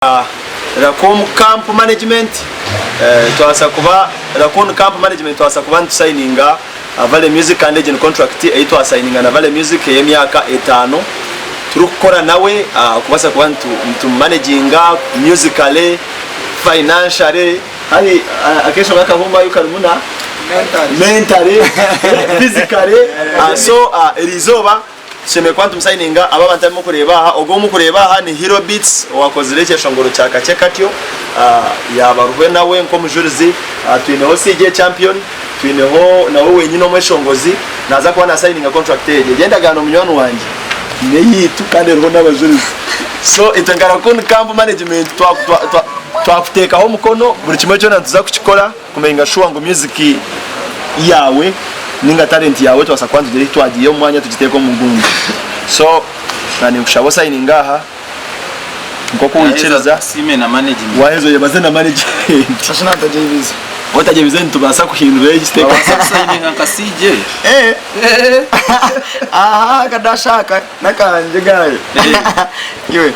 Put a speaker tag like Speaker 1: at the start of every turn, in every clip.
Speaker 1: Raccoon Camp Management Twabasa kuba Raccoon Camp Management twabasa kuba nitusayininga Valley Music kandi egi ni contract ei twasayininga na Valley Music ey'emyaka etaano turikukora nawe kubasa kuba nitumumanaginga musically, financially hati akeshonga akahumba ahu karimu na mentally, physically so eriizooba Tushemereire kuba nitumusayininga aba abantu abu murikureeba aha. Ogu ou murikureeba aha ni Hero Beats owakozire ekyeshongoro kya Kakye Katyo. Yaaba aruhwe nawe nk'omujurizi. Twineho CJ Champion, twineho nawe wenyine omweshongozi naaza kuba naasayininga contract egi. Egi endagaano munywani wangye n'eyaitu kandi eriho n'abajurizi. So itwe nka Raccoon Camp Management twakuteekaho omukono buri kimwe kyona nituza kukikora. Kumenga shuwa ngu music yaawe ninga talent yaawe tubasa kuba nitugira ehi twagiiha omu mwanya tugiteeka omu gundi. So na ninkushaba osayininge aha nkoku waikiriza.
Speaker 2: Tusiime na management.
Speaker 1: Waheza oyebaze na management.
Speaker 3: Ashina ntagyeibize.
Speaker 1: Otagyeibize nitubaasa kuhindura egi
Speaker 2: tuteeke. Wabaasa kusayininga nka CJ.
Speaker 3: Eh. Aha kadashaka nakangye gaye. Iwe.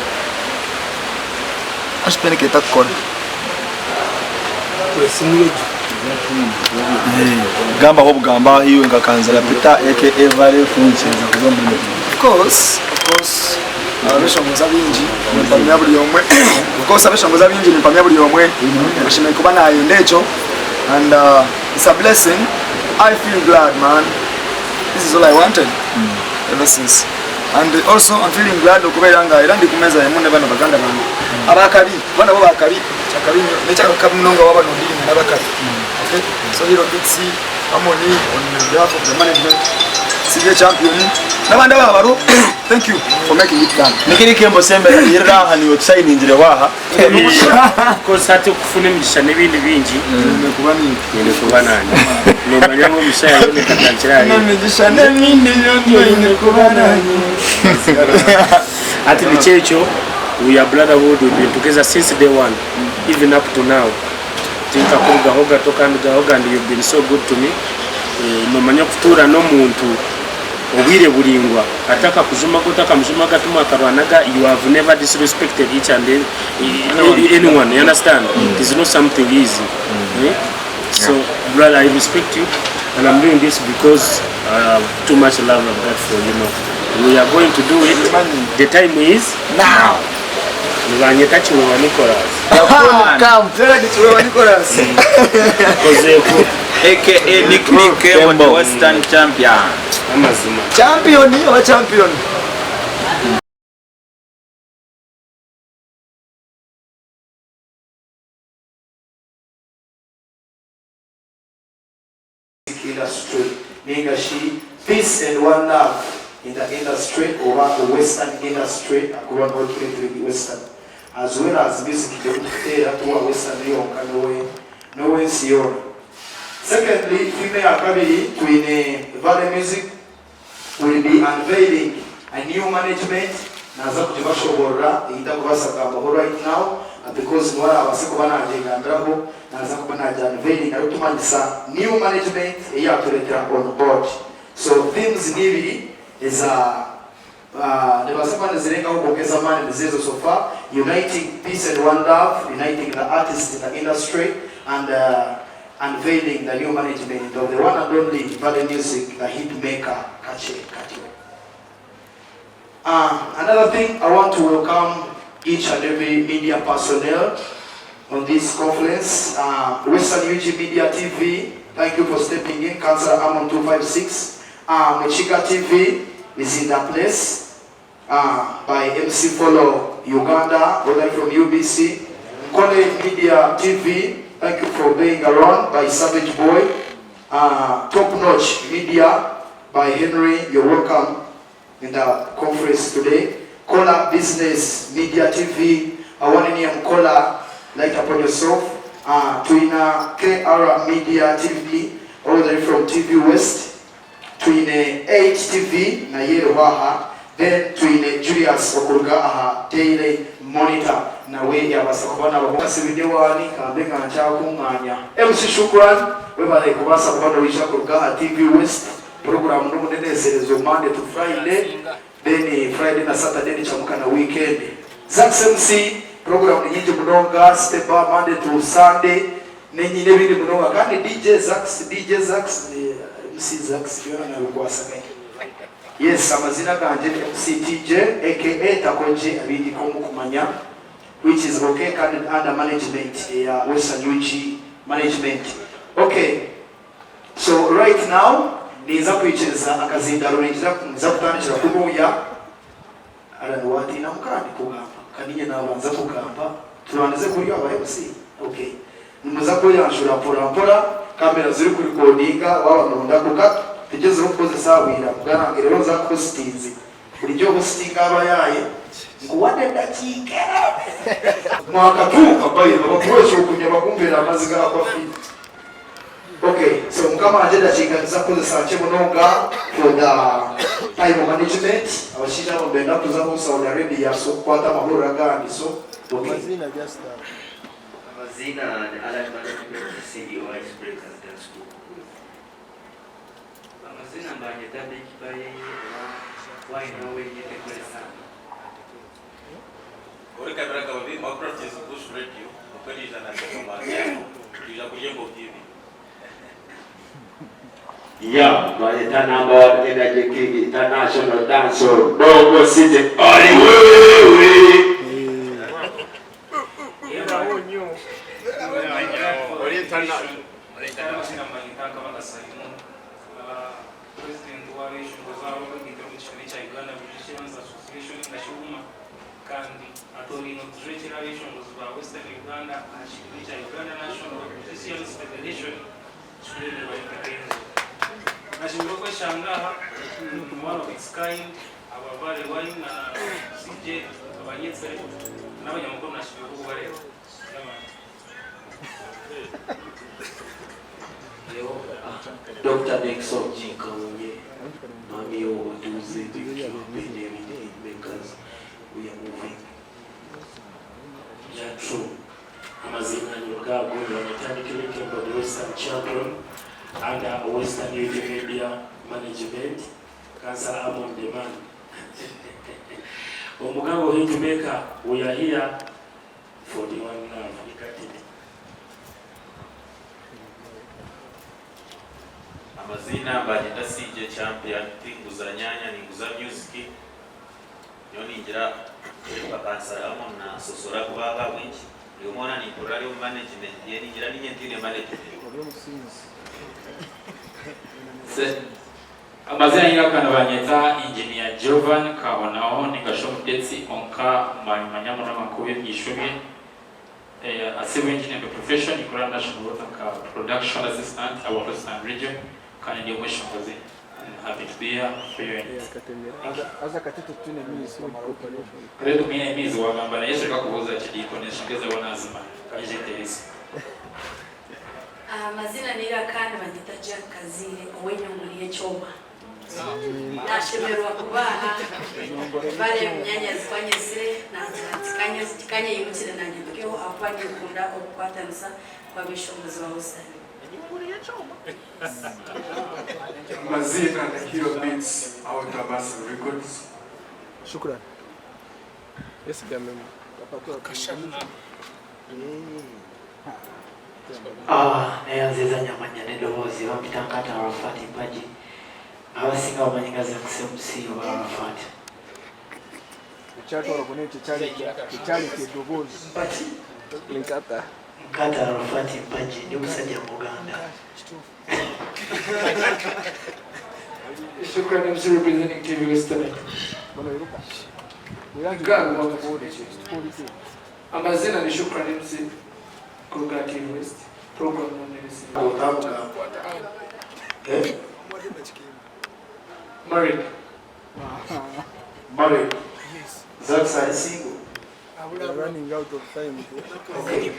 Speaker 3: Ashipeni ketakukora.
Speaker 1: Gambaho obugambo aho iwe nka Kanzira Peter aka Vale kunyikiriza kuza omu management.
Speaker 3: Of course, of course, abeshongozi abingi nimpamya buri omwe of course abeshongozi abingi nimpamya buri omwe ashemereire kuba nayenda ekyo and it's a blessing, I feel glad man, this is all I wanted ever since and also I'm feeling glad okubeera nga era ndi kumeza emu ne bano baganda bange abakabi kuba nabo bakabi. Kyakabi nnyo nekyakabi munonga waba nodealinga nabakabi okay so Hero Beats, Harmony on behalf of the management, CJ Champion nabandi ababa bariho thank you for making it done.
Speaker 1: Nikiri Kembo Sembera yirira aha niiwe tusayiningyireho aha.
Speaker 4: Coz hati okufuna emigisha nebindi bingi
Speaker 3: Nyine kuba niiwe.
Speaker 4: Nyine kuba nanye. Nomanya ngu emigisha yawe yoona ekatandikira ahariiwe.
Speaker 3: Emigisha nemindi yoona oyine kuba nanye.
Speaker 4: Hati nikyo ekyo we are brotherhood we've been together since day one even up to now tinkakurugahoga tokandugahoga and you've been so good to me eh, nomanya kutuura n'omuntu obwire buraingwa atakakujumaga otakamujumaga timwakarwanaga you have never disrespected each and anyone you understand it is not something easy eh? so brother I respect you and I'm doing this because I have too much love I've got for you know we are going to do it the time is
Speaker 3: Now.
Speaker 4: Nibanyeta Kiwewa Nicholas.
Speaker 3: Gerard Kiwewa Nicholas.
Speaker 4: Kozeeku.
Speaker 2: Aka Nick Nick Kembo the Western Champion.
Speaker 4: Amazima.
Speaker 3: Champion oba champion?
Speaker 5: Music industry ninga shi peace and one love in the industry oba western industry akuba niwe turetire western as well as music terikututeera ti owa western yonka nowensi yoona. Secondly theme eyakabiri twine Valley Music will be unveiling a new management naaza kugibashoboorora ei ntakubaasa kugambaho right now because niwe araabaase kuba naagyegambiraho naaza kuba naagi unveiling arikutumanyisa new management ei yaatureetera on board so themes ni ibiri eza nibaasa kuba nizirengaho kwonka ez'amaani nizo ezo so far uniting peace and one love uniting the artists in the industry and Unveiling the new management of the one and only Valley Music the hit maker Kakye Katyo. Another thing I want to welcome each and every media personnel on this conference, Western UG Media TV, thank you for stepping in, Councillor Amon 256, Mukiga TV is in the place by MC Follow Uganda all the way from UBC, Nkole Media TV thank you for being around by Savage Boy, Top Notch Media by Henry you're welcome in the conference today, Kola Business Media TV, Awanenium Kola light upon yourself, Twina KR Media TV all the way from TV West, Twine HTV nayo eriho aha, then twine Julius okuruga aha Daily Monitor nawe yabaasa kuba nabaho. Kasibide wani kambe nga nkyakungaanya. MC Shukran webare kubaasa kuba noija kuruga aha TV West, puroguraamu n'omunenezerezo Monday to Friday then Friday na Saturday nikyamuka na weekend. Zax MC. Program ni nyingi munonga, City Bar Monday to Sunday n'ebindi munonga kandi DJ Zax, DJ Zax, MC Zax byona nabikwasaganya. Yes amazina agangye ni MC TJ aka Takogi abaingi nikwo mukumanya which is ok kandi ndi under management eya Western Ug management. Ok so right now ninza kwikiriza akazindaro ningira ninza kutandikira kunuuya. Allan watiinamu kandi kugamba ka ninye nabanza kugamba tubandize kuri aba MC ok nimuza kweyanjura mpora mpora camera ziri ku recordinga waba noyenda kwonka tugyezeho kukozesa aha bwira bwarange reero nza kuhositinze burijo hositinga abayaye nkuwade edakiika mwakatuuka bae babakuwe ekyokunywa bakumpere amazi ga aquafina. Ok so mukama wangye edakiika niza kukozesa nkye munonga for the time management abashaija abo nibenda kuza omu Saudi Arabia so kukwata amahurire agandi so ok.
Speaker 6: Amaziina ni Allan Management CEO Ice Breakers Dance Group.
Speaker 7: Amazina mbanyeta Big Baye oba Wine Owenyete Grace.
Speaker 8: Ori kabiri akaba Makrofis Bush Radio nikwo riija na Sekamanzi twija kurya Embo TV.
Speaker 9: Yeah, Bayeta number one energy king international dancehall Bongo City Ali wewe.
Speaker 10: President w'abeshongozi aba abegaitire omu kibiina ekya Uganda Musicians Association Ngashihuma kandi atoorainwe kujwekyera abeshongozi ba Western Uganda aha kibiina ekya Uganda National Musicians Federation ekirikwebemberwa Eddy Kenzo. Nashemereirwe kweshanga aha one of its kind aba Valley Wine na CJ abanyetsire n'abanyamakuru nashemereirwe kubareeba.
Speaker 6: Dokita Nexon Kinkawunye, mwami w'abatuuze Bikibende Makers, we are moving.
Speaker 4: Yeah, true. Amazina ni Rugago Banyetandikire Kembo the Western Champion under Western Youth Media Management Councillor Amon the man. Omugabe Hitmaker, we are here for the one love. Ikatide.
Speaker 8: Amaziina mbanyeta CJ Champion tinguza nyanya ninguza music nyowe ningira bakansara Amon na Sosora kuba ahabw'enki buri omwe waaba nimpurira ari omu management ye ningira ninye ntaine management.
Speaker 11: Amazina nyinaka nibanyeta Engineer Giovan Kahonaho ningashi Omutetsi kwonka mwanyimanya munonga nk'ow'eby'eisho bye. A civil engineer by profession, ninkora National Water nka production assistant awa Western region kandi ndi omweshongozi. I'm happy to be here for you and thank you. Kare tumwine emiizi wagamba na Yesu reka kubuuza kidiikoni enshonga eze wona azimanya. Kaije ntereeze.
Speaker 12: Amazina n'eiraka nibanyeta Jack Kaziire ow'enyongori y'ekyoma. Nashemererwa kuba aha Vale munyanyazi ku anyetsire nangira nti kanyeyimukire nanye mpikeho ahakuba ninkunda okukwatanisa kw'abeshongozi ba Western.
Speaker 13: Amazina ni Hero Beats out of Massive Records.
Speaker 6: Neyanziza nnyo amannya n'eddoboozi bampita Nkata Arafat Mpagi abasinga bamanyi nga Zax MC oba Arafat. Mpagi Nkata Arafat Mpagi ndi musajja Muganda.
Speaker 13: Shukran MC representing TV Western. Gang Amazina ni Shukran MC kuruga TV West program
Speaker 5: Otamugamba. Eh?
Speaker 13: Married.
Speaker 5: Married. Zax ali single. Okay.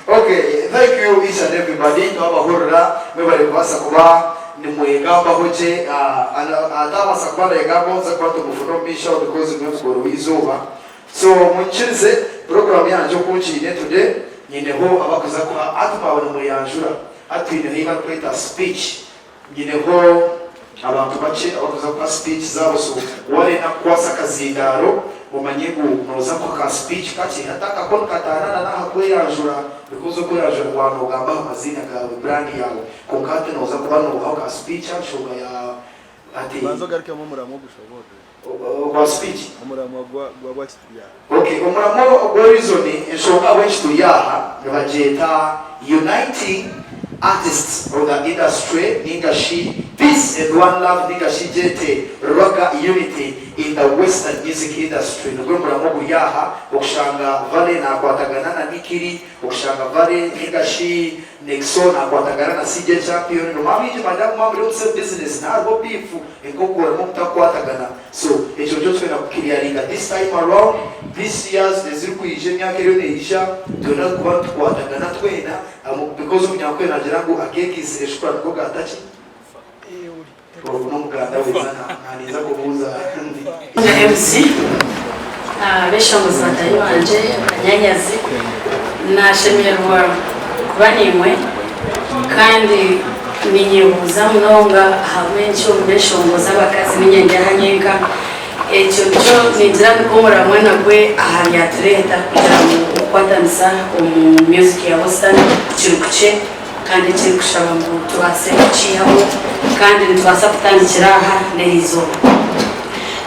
Speaker 5: Okay, thank you each and everybody. Twabahurira mwebare kubaasa kuba nimwegambaho gye atabaasa kuba nayegambaho nza kuba tumufuna omu maisho aho because ni omugoro w'eizooba. So munyikirize program yangye oku ngiine today nyineho abakuza kuha hati mwaba nimweyanjura hati twineho ei barikweta speech nyineho Abantu bakye abarikuza kuha speech zaabo so warenda kukwasa akazindaaro omanye ngu noza kuha ka speech kakye hati aka ko nikataana na n'aha kweyanjura because okweyanjura waaba nogamba aha maziina gaawe, brand yaawe kwonka hati noza kuba nohaho ka speech aha nshonga ya hati.
Speaker 1: Banza ogarukemu omuramwa ogushoboorore.
Speaker 5: Ogwa speech?
Speaker 1: Omuramwa gwa gwa ki turi aha?
Speaker 5: Ok omuramwa ogwa reason enshonga ahabw'enki turi aha nibagyeta uniting artists of the industry ninga shi peace and one love ninga shi gyete ragga unity in the western music industry nigwo muramwa oguri aha okushanga Vale nakwatagana na Nikiri okushanga Vale ninga shi Nexo nakwatagana na CJ Champion nomanya baingi madamu mwaba muri omu same business nihariho beef Enkoko erimu obutakwatagana so ekyo nikyo twena ku clearinga this time around, this years ezirikwija emyaka eriyo neija twena kuba nitukwatagana twena because omunyankore nagira ngu akekiisire eshukura niko gaata ki? Ogu nomuganda we naninza kubuuza.
Speaker 12: MC, Abeshongozi bataahi bangye, banyanyazi, nashemererwa kuba naimwe kandi Ninyebuuza munonga ahabw'enki omu beshongozi abakazi ninye ndi aha nyenka. Ekyo nikyo ningira nigwo muramwa nagwe aha byatureeta kugira ngu okukwatanisa omu music ya western kiri kukye kandi ekirikushaba ngu tubaase kukiihaho kandi nitubaasa kutandikira aha n'erizooba.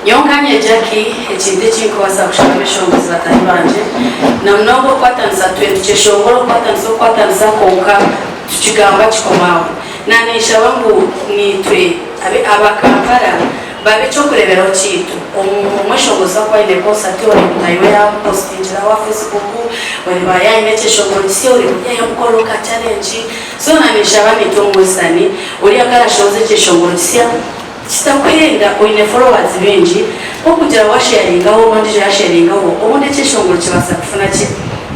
Speaker 12: Nyowe nkanye Jackie ekintu ekinkubaasa kushaba abeshongozi bataahi bangye namunonga okukwatanisa twe nitukyeshongora okukwatanisa okukwatanisa kwonka Tukigamba kikoma aho. Naninshaba ngu naitwe abe aba Kampala babe ekyokureberaho kyaitu. Omweshongozi akuba aine concert oreeba mutaahi we yamupositingira aho aha Facebook, oreeba yaine ekyeshongoro kisya oreeba oriya yamukoreraho ka challenge. So naninshaba naitwe omu Western oriya ku arashohoza ekyeshongoro kisya kitakuhenda oine followers baingi nkokugira washaringaho n'ondijo yasharingaho obundi ekyeshongoro kibaasa kufuna ki?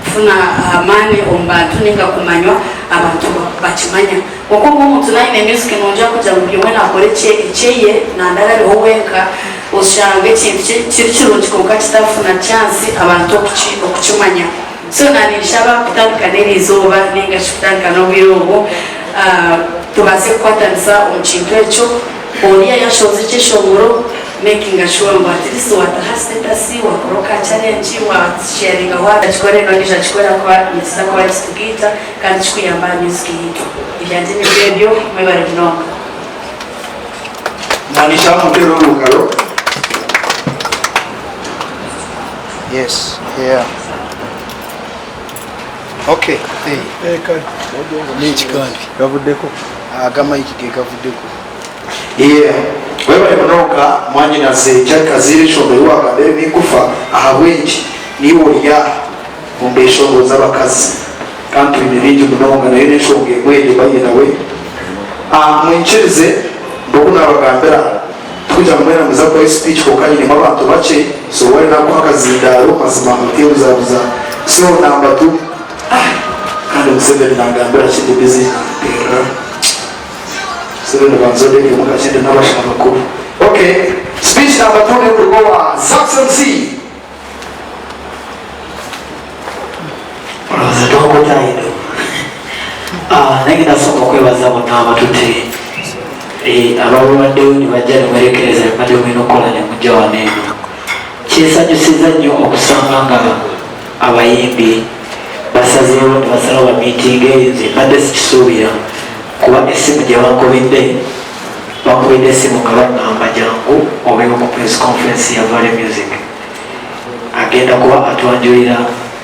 Speaker 12: Kufuna amaani omu bantu ninga kumanywa abantu bakimanya. Kwonka obwo omuntu naaba aine music nungi ahakugira ngu buri omwe nakora ekyeye nandara ariho wenka oshanga ekintu kiri kirungi kwonka kitafuna chance abantu okukimanya. So naninshaba kutandika n'erizooba ninga shi kutandika n'obwire obu tubaase kukwatanisa omu kintu ekyo. Oriya yashohoza ekyeshongoro makinga sure ngu at least wataho status, wakora ka challenge, wa sharinga wakikore n'ondijo akikore ahakuba nikiza kuba nikitugaita kandi kikuyamba aha music yaitu. Ebyangye nibyo ebyo, mwebare munonga.
Speaker 5: Naninshaba munteere orungaro. Yes, yeah. Okay, hey. N'eki kandi.
Speaker 1: Gavuddeko.
Speaker 5: Aga mic ge gavuddeko. Yeah. Webale munonga mwanyinaze Jack Kaziire enshonga ei wagamba erimu eigufa ahabw'enki niiwe ori aha omu beshongozi abakazi kandi twine bingi munonga nayo n'enshonga emwe egyo by the way. Ah, mwinkirize nk'oku nabagambira Tikugira ngu mwena nimuza kuhayo speech kwonka nyinemu abantu bakye so waaba nakuha akazindaaro mazima otebuzabuza so number to ah kandi Museveni nangambira ki ndi busy namperera Museveni banza ondekemu kakye ndi nabasha bakuru ok speech number to nekuruga owa Zax MC.
Speaker 6: Olowooza twakotaino nange nasooka okwebaza bonna abatute eh, ababaddewo ne bajja ne mwerekereza bibadde mulina okukola ne mujja wano eno kinsanyusiza nnyo okusanga nga abayimbi basazeewo ne basalawo bamiitinga eyo nze mbadde sikisuubira kuba essimu gye bankubidde bankubidde essimu nga baŋŋamba jangu obeewo ku press conference ya Valley Music agenda kuba atwanjulira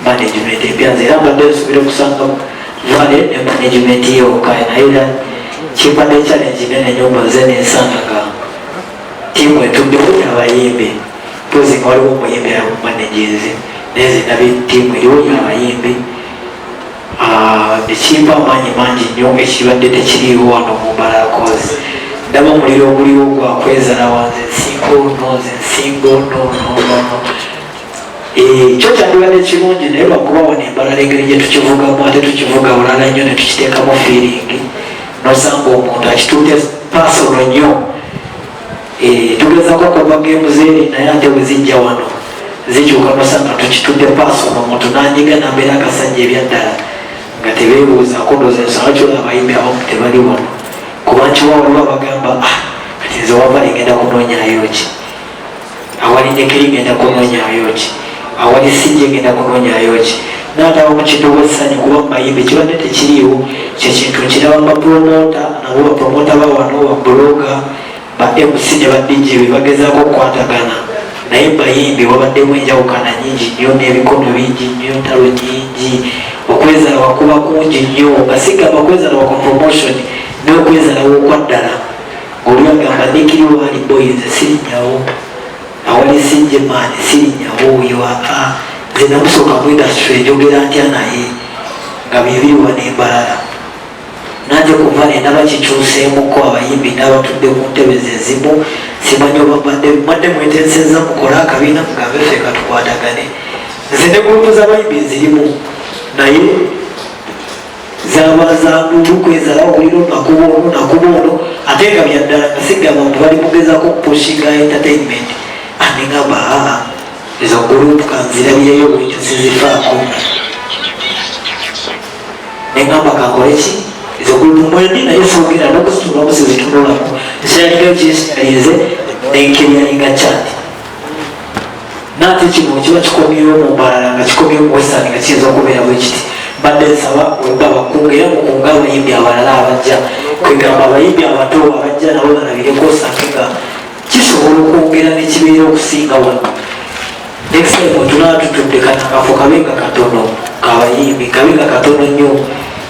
Speaker 6: management empya nze era mbadde nsubira okusanga Vale ne management ye yokka naye era kimpadde challenge nene nnyo mbu nze nensanga nga tiimu etuddewo yabayimbi mpozi nga waliwo omuyimbi amumanaginze naye nze ndabye tiimu eriwo yabayimbi ah, nekimpa amaanyi mangi nnyo ekibadde tekiriiwo wano mu Mbarara kozi ndaba omuliro oguliwo gwakwezala wanze nsingo no nze nsingo no no no no Eh, kyo kyandibadde kirungi naye lwakuba wano embalala engeri gye tukivugamu ate tukivuga bulala nnyo ne tukiteekamu fiiringi nosanga omuntu akituute pasono nnyo eh, tugezako kuva geemu zeeri naye ate bwe zijja wano zikyuka nosanga tukitudde pasono omuntu nanyiga nambeera akasajja ebyaddala nga tebeebuuzaako ndoza ensonga kyola abayimbi abamu tebali wano kuba nkiwa waliwo abagamba ah, kati Nze owa Vale ngenda kunoonyayo ki? Awali Nyekeri ngenda kunoonyayo ki? Awali CJ ngenda kunoonyayo ki? Naataaha omu kintu obw'essanyu kuba mu bayimbi kibadde tekiriiwo. Kye kintu nkiraba mu bapulomoota nabo bapulomoota ba wano, babbulooga, ba MC ne ba DJ be bagezaako okukwatagana naye mu bayimbi wabaddemu enjawukana nnyingi nnyo n'ebikono bingi nnyo, entalo nnyingi, okwezalawa kuba kungi nnyo nga sigamba kwezalawa kwa promotion naye okwezalawa okwa ddala ng'oli agamba Nikiri waali boyi nze sirinnyawo awali sijje maani sirinnyawo oyo aa nze namusooka mu industry njogera ntya naye nga bye biri wano e Mbarara. Nanze kuva ne ndaba kikyuseemuko abayimbi n'abatudde ku ntebe ze zimu simanyi oba mbadde mbadde mweteesezza mukole akabiina mugambe ffe katukwatagane nze ne gurupu z'abayimbi nzirimu naye zaba za nduulu kwezala owulira ono nakuba ono nakuba ono ate nga byaddala nga sigamba mbu bali mugezako okupushinga entertainment anengamba aa ezo gurupu kanzirabireyo bwekyo sizifaako Nengamba kankole ki ezo group mwendi naye sogera nokuzitunulamu sizitunulamu nkyalingayo kyesitalinze nenkiryalinga chat nate kino kiba kikomyewo mu mbalala nga kikomyewo mu western nga kiyinza okubeera bwekiti mbadde nsaba wemba bakunga era mukunga abayimbi abalala abajja kwegamba abayimbi abato abajja nabo balabireko osange nga kisobola okwongera nekibeera okusinga wano Next time wetunaba tutudde kano akafo kabe nga katono kabayimbi kabe nga katono nnyo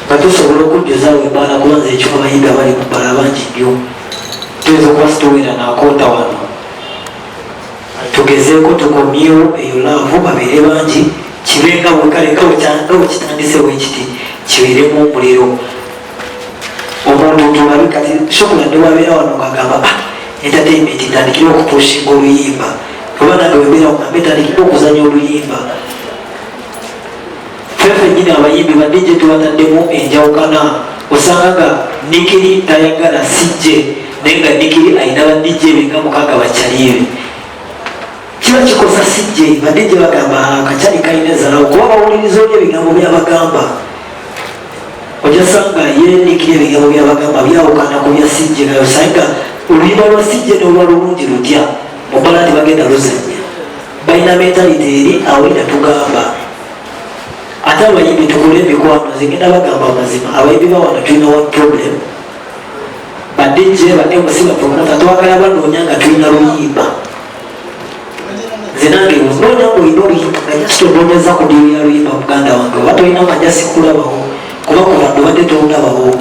Speaker 6: nga tusobola okujjuza awo ebbaala kuba nze ekifo abayimbi abali mu bbaala bangi nnyo tuyinza okuba situwera nakoota wano tugezeeko tukomyewo eyo laavu babeere bangi kibe nga bwekale nga bwekitandise bwekiti kibeeremu omuliro omuntu tulabe kati shukula newabeera wano ngagamba ah, entertainment ntandikire okupushinga oluyimba oba nange wembeera ogambe ntandikire okuzanya oluyimba fefe nyini abayimbi ba dj tubataddemu enjawukana osanga nga nikiri tayagala sijje naye nga nikiri alina ba dj benga mukaga bakyalibe kiba kikosa sijje ba dj bagamba akakyali kalina zalawo kuba bawuliriza oli ebigambo byabagamba Ojasanga ye Nick ebigambo byabagamba byawukana ku bya CJ nga osanga oluyimba lwa CJ n'olwa lulungi lutya mu bbala tebagenda luzannya balina mentality eri awenda tugamba ate abayimbi tukole emikwano nze ngenda bagamba amazima abayimbi bawano tulina one problem ba DJ ba MC ba promoter twagala banoonya nga tulina luyimba nze nange onoonya ngaolina oluyimba nga just onoonyeza ku diiro ya luyimba muganda wange oba tolina nga nja sikulabawo kuba kuva ndobadde tondabawo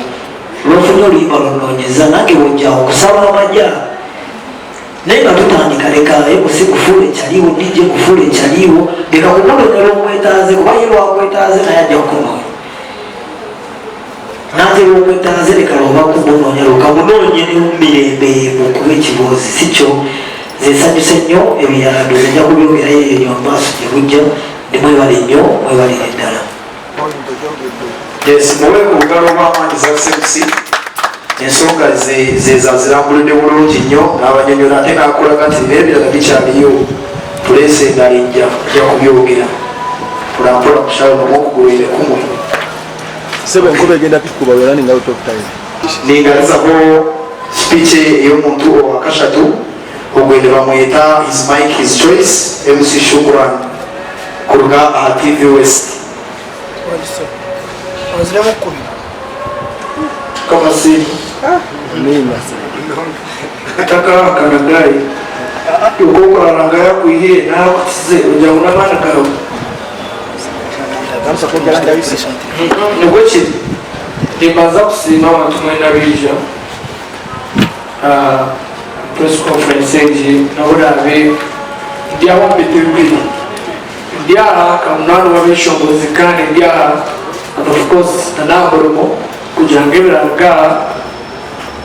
Speaker 6: lwofunye oluyimba lunoonyeza nange wojjawo kusaba amaja naye nga tutandika leka mc kufuula ekyaliwo dj kufuula ekyaliwo leka kumunoonya lwomwetaaze kuba ye lwakwetaaze naye ajja kukunoonya nate lwokwetaaze leka lwoba kumunoonya lukamunoonye nemumirembe mukuba ekiboozi sikyo nze nsanyuse nnyo ebirala ndoza nja kubyogerayo eyo nyo maaso gye bujja ne mwebale nnyo mwebalire ddala
Speaker 5: Yes, muwe ku bugalo obw'amaanyi za CMC ensonga ze zazirambuludde bulungi nnyo n'abanyonyola ate n'akulaga nti n'ebirala bikyaliyo tuleese endala ejja nja kubyogera mpolampola mukyalo nomwokugulwire kumwe
Speaker 1: Sebo enkuba egenda tukuba we running out of time.
Speaker 5: Ningarizaho speech ey'omuntu owakashatu ogwe nibamweta his mic his choice MC Shukran kuruga aha TV West.
Speaker 13: Kamasi. Takahakana guy. Uko yakwihire nakutize kugira ngu n'abaana gawe. Nibwo kiri.
Speaker 14: Nimbanza kusiima abantu mwena abaija aha press conference egi nobu naabe ndi aha omu biti bibiri ndi aha nka munywani w'abeshongozi kandi ndi aha and of course na n'aha murimo kugira ngu ebiranga aha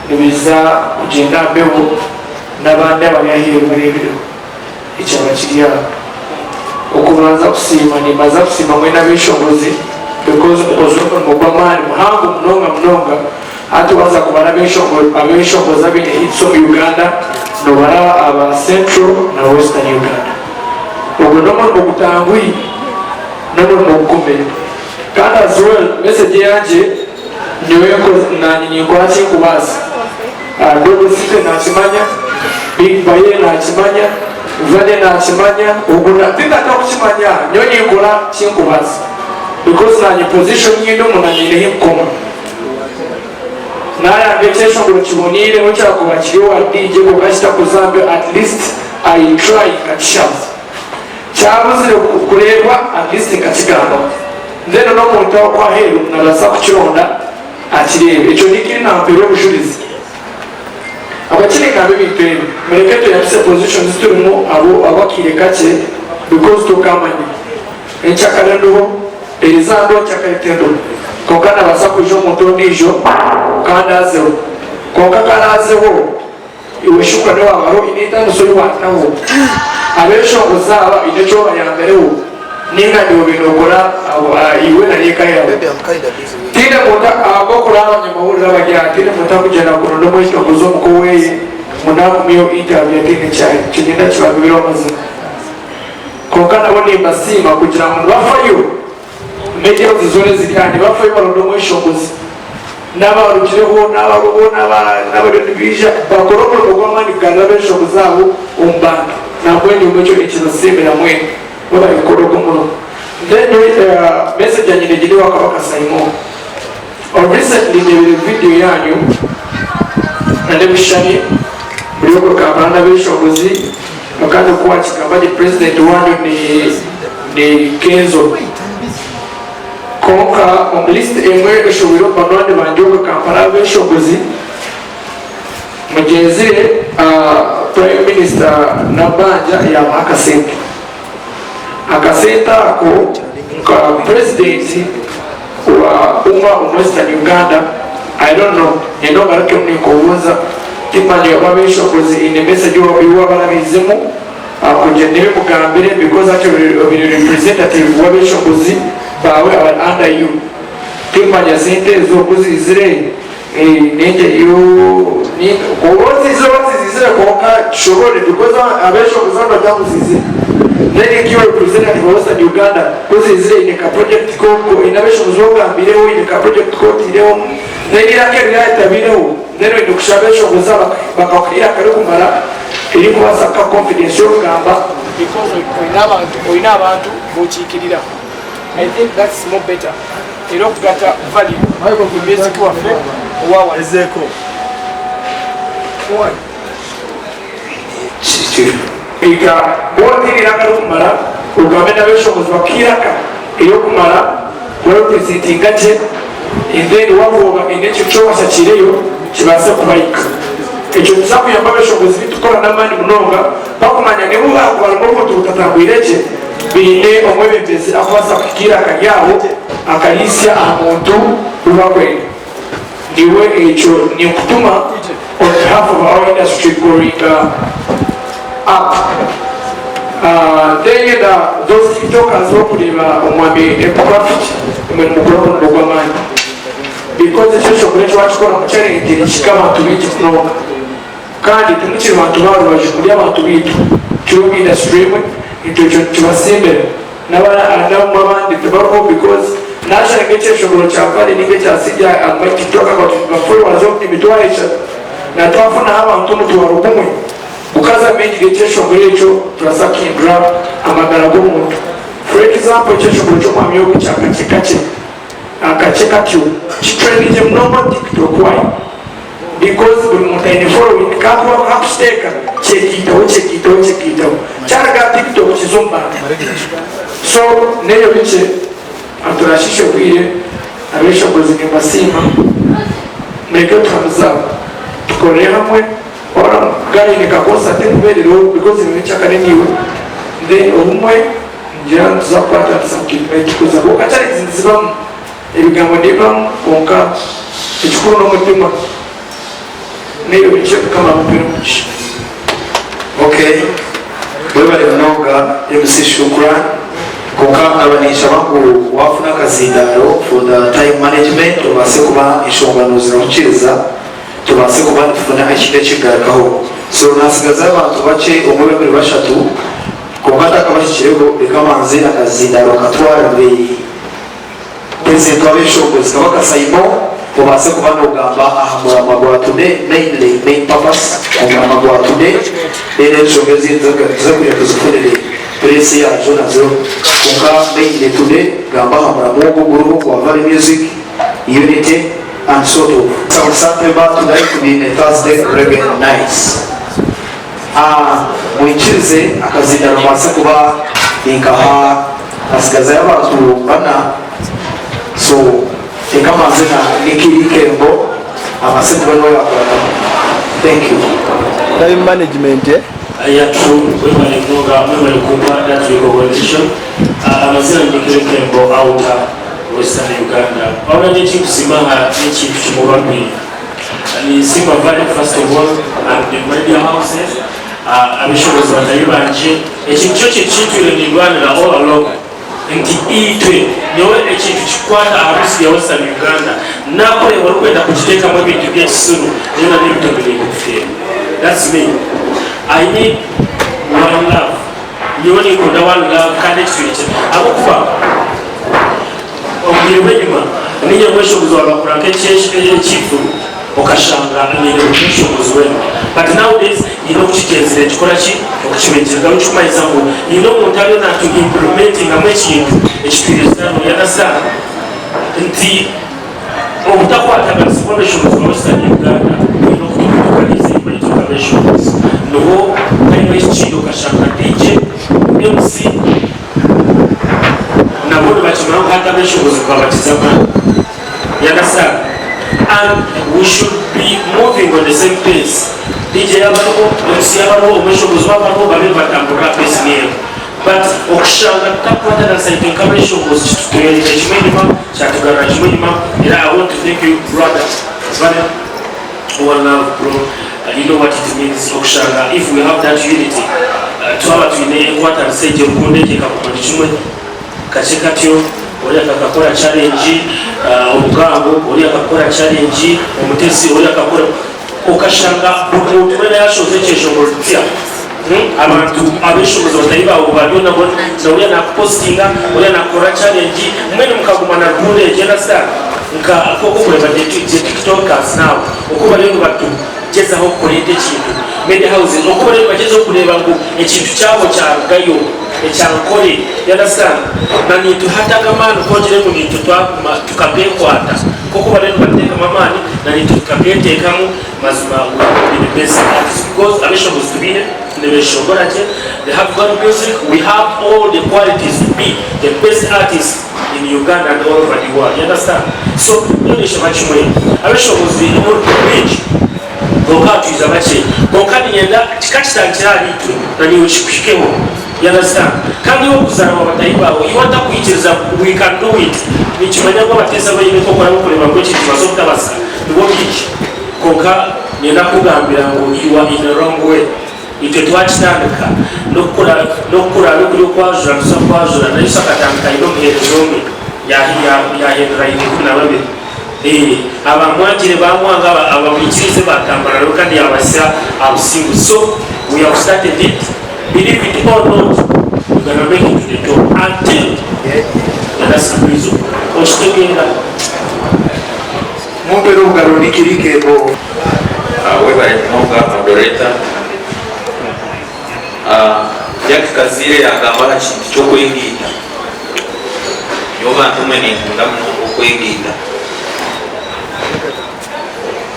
Speaker 14: nibiza kugyenda aha mbeho n'abandi abari aheeru bareebireho ekyaba kiri aha. Okubanza kusiima nimbanza kusiima mwena abeshongozi because mukozire omurimo gw'amaani muhango munonga munonga hati waaza kubara abeshongozi abaine hits omu Uganda nobara aba Central na Western Uganda. Ogwo n'omurimo gutanguhi, n'omurimo gugumire kandi as well message eyangye nyowe nanye ninkora ekinkubaasa. Dogo City nakimanya, Big Baye nakimanya, Vale nakimanya, ogu na tingata kukimanya nyowe ninkora kinkubaasa because nanye position yindimu na nyine hinkukoma. Nayanga ekyeshongoro kiboniire nobu kyakuba kiri owa DJ kwonka kitakuzambyo at least I try nkakishaba. Kyabuzire kureebwa at least nkakigambaho. Then n'omuntu ow'aheeru nabaasa kukironda akireebe. Ekyo nikiri nampeerwa obujurizi. Abakire ngamba ebintu ebi, mureke tweyambise position ziturimu abo ab'akaire kakye because tokamanya. Enkyakare nduho, eriza nduho, enkyakare tinduho. Kwonka nabaasa kwija omuntu ondiijo kandi azeho. Kwonka ku araazeho, iwe shukra niwe waaba hariho oine entaniso ei waataho. Abeshongozi aba oine eki obayambireho ninga niiwe obaire nookora iwe n'eka yaawe. Tihaine muntu ahabw'okuraba abanyamahurire abari aha, tihaine muntu arikugyenda kuronda omweshongozi omuka oweye ngu naagumeyo interview ataine eki ari. Ekyo niinyenda kibabibeho amazima. Kwonka nabo nimbasiima kugira ngu nibafayo media houses zoona eziri aha nibafayo baronda omweshongozi n'abarugireho n'abaruho n'abariyo nibaija bakore omurimo gw'amaani kugarura abeshongozi abo omu bantu. Nambwenu imwe ekyo ninkibasiimira mwena mwebare kukora ogwo omurimo. Then message yangye negyenda owa Kabaka Saymore. Of recently ndebire video yanyu n'ebishushani muri okwe Kampala n'abeshongozi kandi oku wakigamba gye president wanyu ni ni Kenzo. Kwonka omu list emwe eshohwire omu banywani bangye okwe Kampala abeshongozi mugyenzire Prime Minister Nabbanja yabaha akasente. Akasente ako nka president wa UMA omu Western Uganda I don't know nyenda ogarukemu ninkubuuza timanya oba abeshongozi eine message ei wabarabiizemu kugira nebimugambire because actually obaire representative wabeshongozi baawe abari under you timanya sente ezo oku ziizire Oba oziizire oba tiziizire kwonka kishobore because abeshongozi abo nibagamba ngu ziizire. Then nka iwe representative wa Western Uganda ku ziizire oine ka project ko oine abeshongozi bu ogambiireho oine ka project ku otaireho then eiraka eri ryaritabiireho then oine kushaba abeshongozi aba bakakuha eiraka rikumara erikubaasa kukuha confidence y'okugamba because oine abantu oine abantu b'okiikirira. I think that's more better. Era okugata value ku music waffe owa wano.
Speaker 1: Ezeeko.
Speaker 14: Ega bw'otaine iraka rikumara, ogambe n'abeshongozi bakuhe iraka eryokumara kurepresentinga gye and then wahooba eine ekintu eki obashakiireyo kibaase kubahika. Ekyo nikiza kuyamba abeshongozi baitu kukora n'amaani munonga bakumanya n'obu haakuba harimu obuntu butatambwire gye, Baine omwebembezi akubaasa kuhika eiraka ryabo akarihitsya aha muntu ou barikwenda. Niiwe ekyo ninkutuma on behalf of our industry growing up. Then na those tiktokers abarikureeba omwami Epcraft imwe nimukora omurimo gw'amaani because ekyo ekyokora eki wakikora muchallenge nikihika abantu baingi munonga. Kandi timukiri bantu ba rubaju, muri abantu baitu. Turi omu industry emwe, itwe ekyo nitubasiimira. N'abamwe abandi tibariho because nashanga ekyeshongoro kya Vale ninga ekya Cindy aha my TikTok account ba followers emitwaro eshatu. Na twafunaho abantu omutwaro gumwe gukaza maingi g'ekyeshongoro ekyo turasa kuhindura amagara g'omuntu. For example ekyeshongoro ky'omwami ogu ekya kakye kakye, akakye katyo kitrendingye munonga omu TikTok why? Because buri muntu aine following kandi wakuha kukiteeka kyegaitaho kyegaitaho kyegaitaho kyaruga aha tiktok kiza omu bantu so n'ebyo bikye aturashiisha obwire abeshongozi nimbasiima mureke tuhamize aho tukorere hamwe ora guy ni ka concert nkuberereho because nyekyakare niiwe then obumwe ningira nituza kukwatanisa nitukuza kwonka challenges nizibamu. Ebigambo nibibamu kwonka ekikuru n'omutima n'ebyo bikye Mukama amumpere omugisha.
Speaker 5: Ok webare munonga MC Shukran kwonka nkaba ninshaba ngu wafuna akazindaaro for the time management obaase kuba enshonga nozirahukiriza tubaase kuba nitufuna ekindi ekikugarukaho so nasigazayo abantu bakye omwe babiri bashatu kwonka ntakabahikirego reka manze akazindaaro nkatwarire. Purezidenti w'abeshongozi Kabaka Saimo.
Speaker 6: Obaase kuba nogamba aha muramwa gwa today mainly main purpose omuramwa gwa today then enshonga ezindi tuze kwija tuzifunire place yaazo nazo kwonka mainly today gamba aha muramwa ogu oguriho ogwa Valley Music Unity and sort of. South About tonight twine Thursday Reggae Nights. Aah mwikirize akazindaro mbaase kuba ninkaha hasigazayo abantu bana so reka mbanze na Nicky Likembo abaase kuba niwe yakurataho. Thank you.
Speaker 1: Time management eh.
Speaker 4: Yeah true webale munonga mwebale kumpa that recognition Amazina ni Nicky Likembo outer western Uganda Wabula nekinkusima aha nekintu kimwe oba bibiri Ninsiima Vale first of all and the media houses, abeshongozi bataahi bangye. Eki nikyo kintu ki ntwire nindwanira all along nti itwe nyowe ekintu kikukwata aha music ya Western Uganda nakureeba orikwenda kugiteekamu ebintu by'ekisiru nyowe na n'ebitomi nimbikuteera. That's me. I need one love. Nyowe ninkunda one love kandi eki twine ahabw'okuba Obwire bw'enyima, niinye mweshongozi waaba akora nk'ekivuru okashanga nyine buri mweshongozi weena. But nowadays nyine okukigyenzire nikikora ki? Okukibegyereraho nikikumanyisa ngu nyine omuntu ariyo natu implementingamu ekintu ekitwire you understand? Nti obutakwataganisibwa abeshongozi ba Western Uganda bwine okutuhindukaniza enyima itwe nk'abeshongozi. Niho hariho ekindi okashanga DJ, MC, Nabo nibakimanya ngu hati abeshongozi nibabakiza amaani. You understand? And we should be moving on the same pace. DJ yaaba ariho, MC yaaba ariho, omweshongozi waaba ariho, babe nibatamburira aha pace niyo emwe. But okushanga tutakukwatanisa itwe nk'abeshongozi kitutwereire kimwe enyima, kyatugarura kimwe enyima. Era I want to thank you brother Vale, one love bro, you know what it means okushanga if we have that unity twaba twine enkwatanisa egyo rukundo egyo ekaguma ni kimwe kakye katyo oriya akakakora challenge omugango oriya akakora challenge omutesi oriya akakora okashanga buri muntu weena yashohoza ekyeshongoro kitsya abantu abeshongozi batari bawe bariyo nabo oriya nakupositinga oriya nakukora challenge mbwenu mukaguma na rukundo egyo understand nka nk'oku orikureeba the tiktokers now oku bariyo nibatugyezaho kureeta ekintu media houses oku bariyo nibagyezaho kureeba ngu ekintu kyabo kyarugayo ekya Nkore you understand na naitwe hati ago amaani ku ogire ngu naitwe twaguma tukagekwata nk'oku bariyo nibateekamu amaani na naitwe tukageteekamu mazima we will be the best artists because abeshongozi tubaine nibeshongora gye they have good music we have all the qualities to be the best artists in Uganda and all over the world you understand so nyowe ninshaba kimwe abeshongozi muri bingi kwonka hatwiza bakye kwonka ninyenda kikakitandikira ahari itwe na naiwe kikuhikeho you understand kandi iwe okuzarwa batahi bawe iwe atakwikiriza ngu we can do it ninkimanya ngu abateesa baine nkokora bokureeba ngu ekintu kibaasa okutabasika nibo baingi kwonka niinyenda kukugambira ngu you are in a wrong way Itwe twakitandika n'oku kuraabe kuri okwajura nituza kwajura. Na Yesu akatandika aine omuheereza omwe, yaahindura aine 12. Abaamwangire baamwanga, abamwikiriize baatambura nawe kandi yaabahitsya aha businguzi. So we have started it, believe it or not, we gonna make it to the top until the last reason. Okitegeera?
Speaker 6: Mumpere obugaro Nicky Likembo.
Speaker 8: Webare munonga moderator. Jack Kaziire yagamba aha kintu ky'okwegaita. Nyowe bantu mwe ninkunda munonga okwegaita.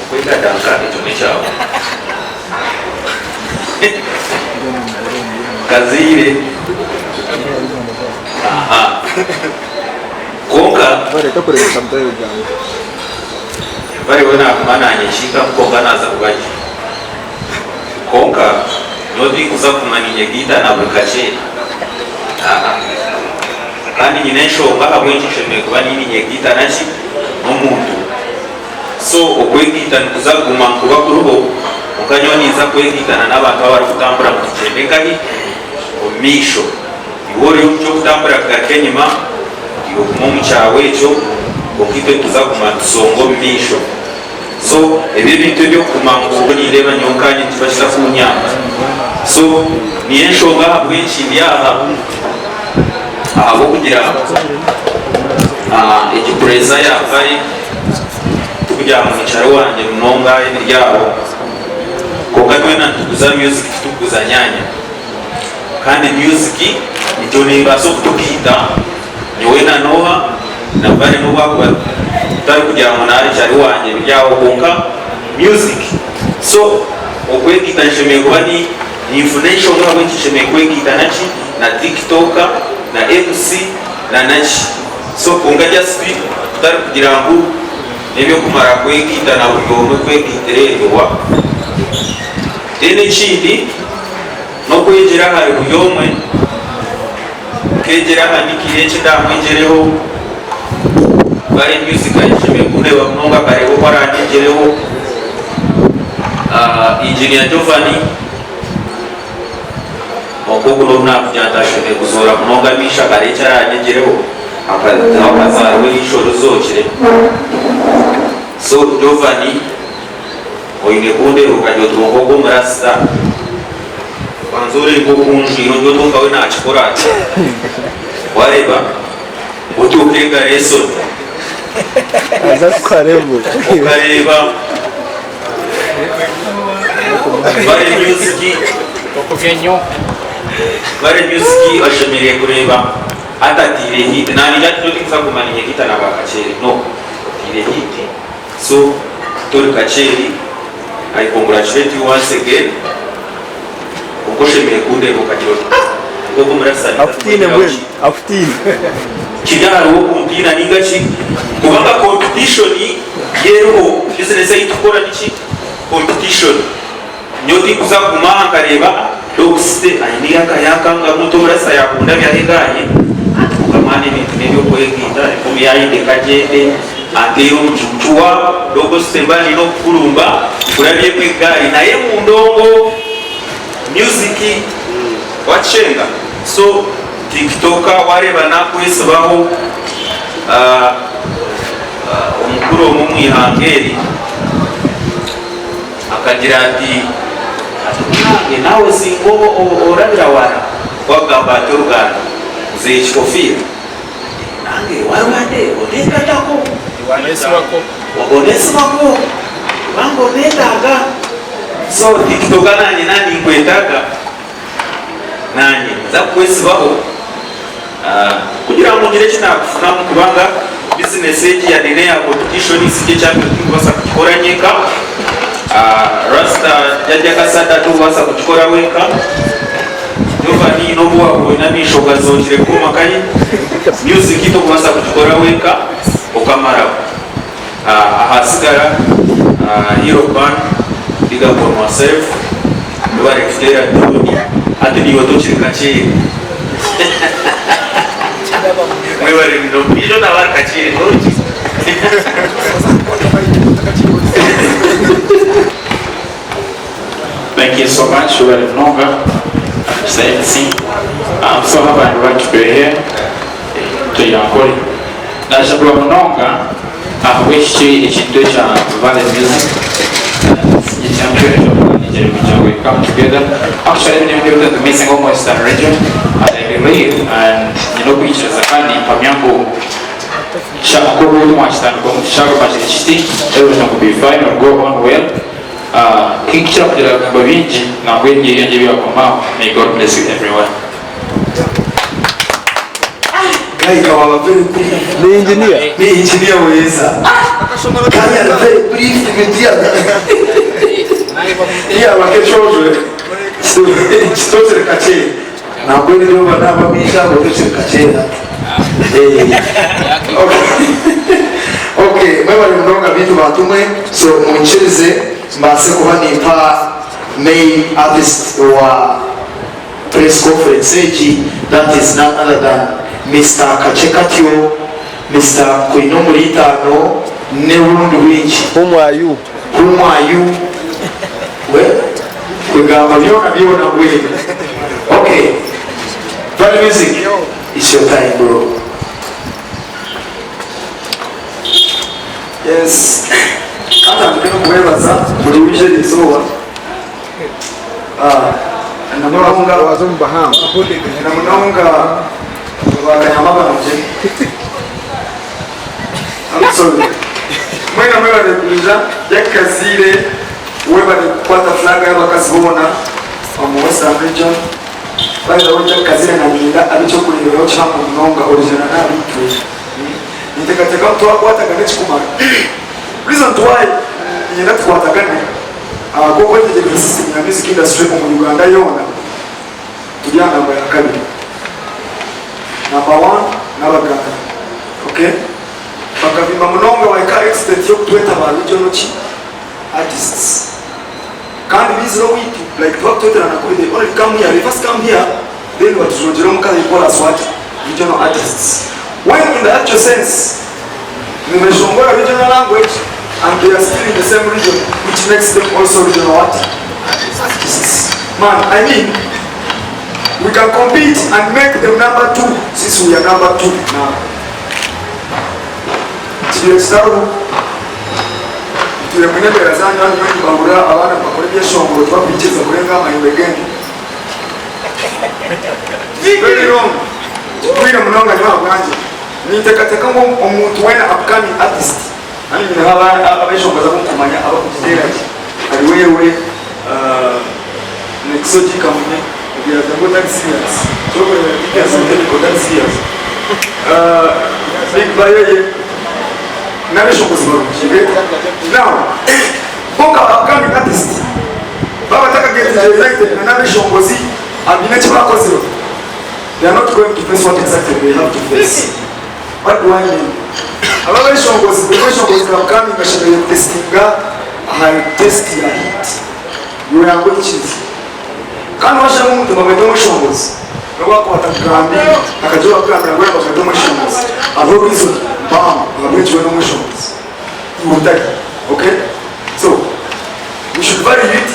Speaker 8: Okwegadanka ekyo n'ekyawe. Kaziire aha kwonka Bari we naguma nanyeshingamu kwonka naza kuba gye. Kwonka nyowe tinkuza kuguma ninyegaita na buri kakye. Aa. Kandi nyine enshonga ahabw'enki nshemereire kuba ninyegaita naki? N'omuntu. So okwegaita nikuza kuguma nikuba kuriho kwonka nyowe ninza kwegaitana n'abantu abarikutambura ngu tugyende nkahi? Omu maisho. Iwe ori omu ky'okutambura kugaruka enyima, iwe guma omu kyawe ekyo, kwonka itwe nituza kuguma nitusonga omu maisho. So ebi ebintu eby'okuguma ngu nindeeba nyowe nkaanye nikiba kitakunyamba. So niyo enshonga ahabw'enki ndi aha, ahabw'okugira egi pureesa ya Vale. Tikugira ngu nikyaro wangye munonga ebiri aho kwonka twena nituguza music titukuguza nyanya kandi music nikyo nebaasa okutugaita nyowe na Noah na Vale nobu akuba tutari kugira ngu narikyari wangye biri aho kwonka music so okwegaita nshemereire kuba ni ninfuna enshonga ahabw'enki nshemereire kwegaita naki na tiktok na MC na naki. So kwonka just kutari kugira ngu nebyokumara kwegaita na buri omwe kwegaitira eryo wa. Then ekindi nokwegyera ahari buri omwe, nkegyera aha Nick eki ndamwegyereho, Vale Music ayeshemire kundeeba munonga akareeba oku aranyegyereho, Engineer Giovanni, Kwonka ogu n'obu naakugira nti ashemereire kuzoora munonga amaisho akareeba eki araanyegyereho, akazaarwa eriisho rizookire. So Giovanni, oine kundeeba okagira oti kwonka ogu omurasita, banza oreebe oku njwaire ogire oti kwonka we naakikora ata? Waareeba? Oti okeega lesson. Okareeba. Vale Music Vale Music oshemereire kureeba hati ateire hit nanye hati nyowe tinkuza kuguma ninyegita na ba Kakyeri no oteire hit so tori Kakyeri I congratulate you once again kwonka oshemereire kundeeba okagira oti ah nk'oku omurasita
Speaker 1: Akutiine mbwenu, akutiine.
Speaker 8: Kiri ahariwe okuntiina ninga ki kubanga competition yeriho business eyi tukukora niki competition nyowe tinkuza kuguma aha nkareeba Dogsite ayine eiraka yakangamu nti omurasa yakundabyaho egaari ati kwonka mwana ebintu nebyokwegaita reka omuyaye ndeke agyende anteere omucuucu wa Dogsite mba nyine okukurumba nkurabyemu egaari naye mundongo music wakishenga so Tiktoker wareeba nakwesibaho omukuru omwe omu ihanga eri akagira ati munange naawe singa orabira wara kwakugamba ati oruganda mzee kikofiira nange warwade onengatako onesibako kubanga onetaaga so tiktoker nanye naninkwetaaga. Naanye ninza kukwesibaho kugira ngu ngire eki naakufunamu kubanga bizinesi egi yaaba n'eya competition si ekyangye tindikubaasa kukikora nyenka. Rasta Jajja Kasada torikubaasa kukikora wenka. Giovanni n'obu waakuba oine amaisho gazookire nk'omakayi, music torikubaasa kugikora wenka okamaraho. Ahasigara Hero Band big up on urself webare kuteera tune hati naiwe tokiri kakyeeri mwebare munonga ondiijo naaba ari kakyeeri murungi.
Speaker 11: Thank you so much webare munonga Mr MC. I'm so happy and glad to be here. Tuyankore. Nashemererwa munonga ahabw'eki ekintu ekya Valley Music kugira ngu we come together. Actually ebi n'ebintu ebitari missing omu Western region and I believe and nyine okwikiriza kandi nimpamya ngu nk'oku mwakitandika kyaguma kiri kiti everything will be fine or go on well. Tinkukira kugira ebigambo bingi nangwa eby'ebyangye byakoma aho. May God bless you everyone.
Speaker 5: Guy kawaba very brief.
Speaker 1: Ni engineer.
Speaker 5: Ni engineer weza. Guy ari very brief ibintu ya. Iya bakecojwe. Kitozere kakye. Nabwo nibo banaba bisha bakecere kakye. Eh. Okay. Okay, mwebale munonga bintu batumwe so munkirize mbaase kuba nimpa main artist wa Press conference egi that is none other than Mister Kakye Katyo, Mister Nkwine-omuri-itaano n'obundi bwingi.
Speaker 1: Whom are you?
Speaker 5: Whom are you? Well, kwegamba byona byona mbwenu. Okay, Valley Music, it's your time bro.
Speaker 3: Yes, kantandike n'okubeebaza buri wije eriizooba. Namunonga namunonga bakanyama bangye. I'm sorry.
Speaker 13: Mwena mwebare kwija. Jack Kaziire webare kukwata flag y'abakazi boona omu Western Region. By the way Jack Kaziire nanyenda abe ekyokureeberaho kihango munonga orijana n'aharitwe. Ninteekateeka ngu twakwatagana ekikumara. Reason why niinyenda tukwatagane ahabw'okwetegyereza system ya music industry omu Uganda yoona turi aha namba yakabiri. Number one n'Abaganda. Okay? Bakabimba munonga bahika aha extent y'okutweta ba regional ki? Artists. Kandi baizire owaitu like tibakutweterana kubi they only come here, they first come here then batujungira omuka they call us what? Regional artists. When in the actual sense nibeshongora regional language and they are still in the same region which makes them also regional what? Artists. Man, I mean we can compete and make them number two since we are number two now. Kiriyo kitariho. Ntwire mwine embeera zanyu hanu mwena nibahurira abaana nibakora ebyeshongoro tibakwikiriza kurenga aha mahembe g'ente. Very wrong. Kigwire munonga nyowe ahabwangye. Ninteekateeka ngu omuntu weena upcoming artist hanu nyineho abeshongozi abu nkumanya abakugiteera gye. Hari wewe, Nexo G Kamunye, ogwo ngu otari serious. Kyokureebera Didius Mutebi otari serious. Big Bayeye n'abeshongozi barungi. Now, bo nka upcoming artist baaba batakagetinze united na n'abeshongozi abaine eki baakozire, they are not going to face what exactly they have to face. What do I mean? Aba abeshongozi, buri mweshongozi nka upcoming ashemereire kutesitinga aha test ya hit. Iwe yanga oikirize. Kandi washanga omuntu bamweta omweshongozi, nobu akuba atakugambiire, akagira owakugambira ngu oya bamweta omweshongozi, hariho reason mpango ahabw'enki we n'omweshongozi, iwe otari. Okay? So, we should value it,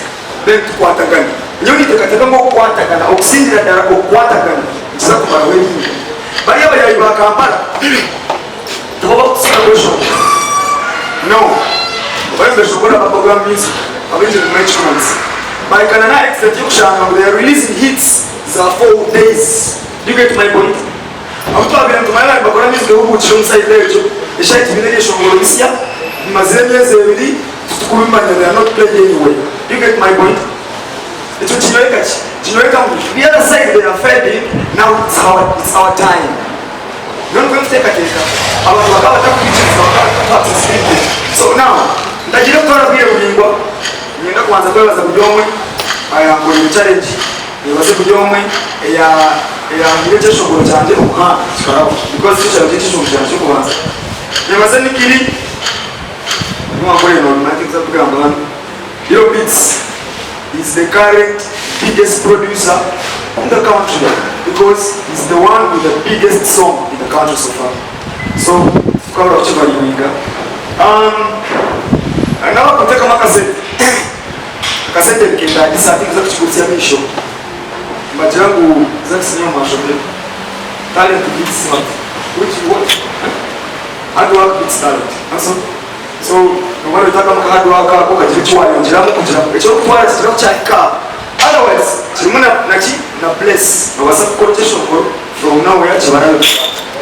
Speaker 13: then tukwatagane. Nyowe ninteekateeka ngu okukwatagana, okusingira ddala okukwatagana nikiza kumaraho ebingi. Bariya abayaayi ba Kampala tibo bakutusinga kweshongora. No. Bariyo nibeshongora bubble gum music, abaingi nimumanya ekikumanyisa. Bahikana n'aha extent y'okushanga ngu they are releasing hits za 4 days. Do you get my point? Abu twabaire nitumanya baabaire nibakora music ehuguukire omu side egyo, eshaaha egi baine ebyeshongoro bisya bimazire emyezi ebiri titukubimanya, they are not played anywhere. Do you get my point? Ekyo nikinyoreka ki? Nikinyoreka ngu the other side they are fading, now it's our, it's our time. Nyowe nikwo ndikuteekateeka. Abantu bakaba batakwikiriza, bakaba batakuha accessibility. So now, ntagiire kutwara bwire buraingwa, niinyenda kubanza kwebaza buri omwe ayankoreire challenge, nyebaze buri omwe eya eyahaire ekyeshongoro kyangye omuhanda kikaraba because ekyo kyaba kiri ekyeshongoro kyangye ky'okubanza. Nyebaze Nick Lee, niwe wankorire noomanya tinkuza kugamba hanu. Hero Beats is the current biggest producer in the country because he's the one with the biggest song in the country so far. So tukabura kukivaluinga. Um, n'abakuteekamu akasente akasente niketagisa tinkuza kukigutsya amaisho mbagira ngu za kusinya omu mashomero talent beats what which what hard work beats talent not so So nooba noyetagamu ka hard work ako okagira eki wayongyeramu kugira ngu eki orikutwara kigira ku kyahika aha. Otherwise kirimu na naki na bless. Noobaasa kukora ekyeshongoro from nowhere kibarabe.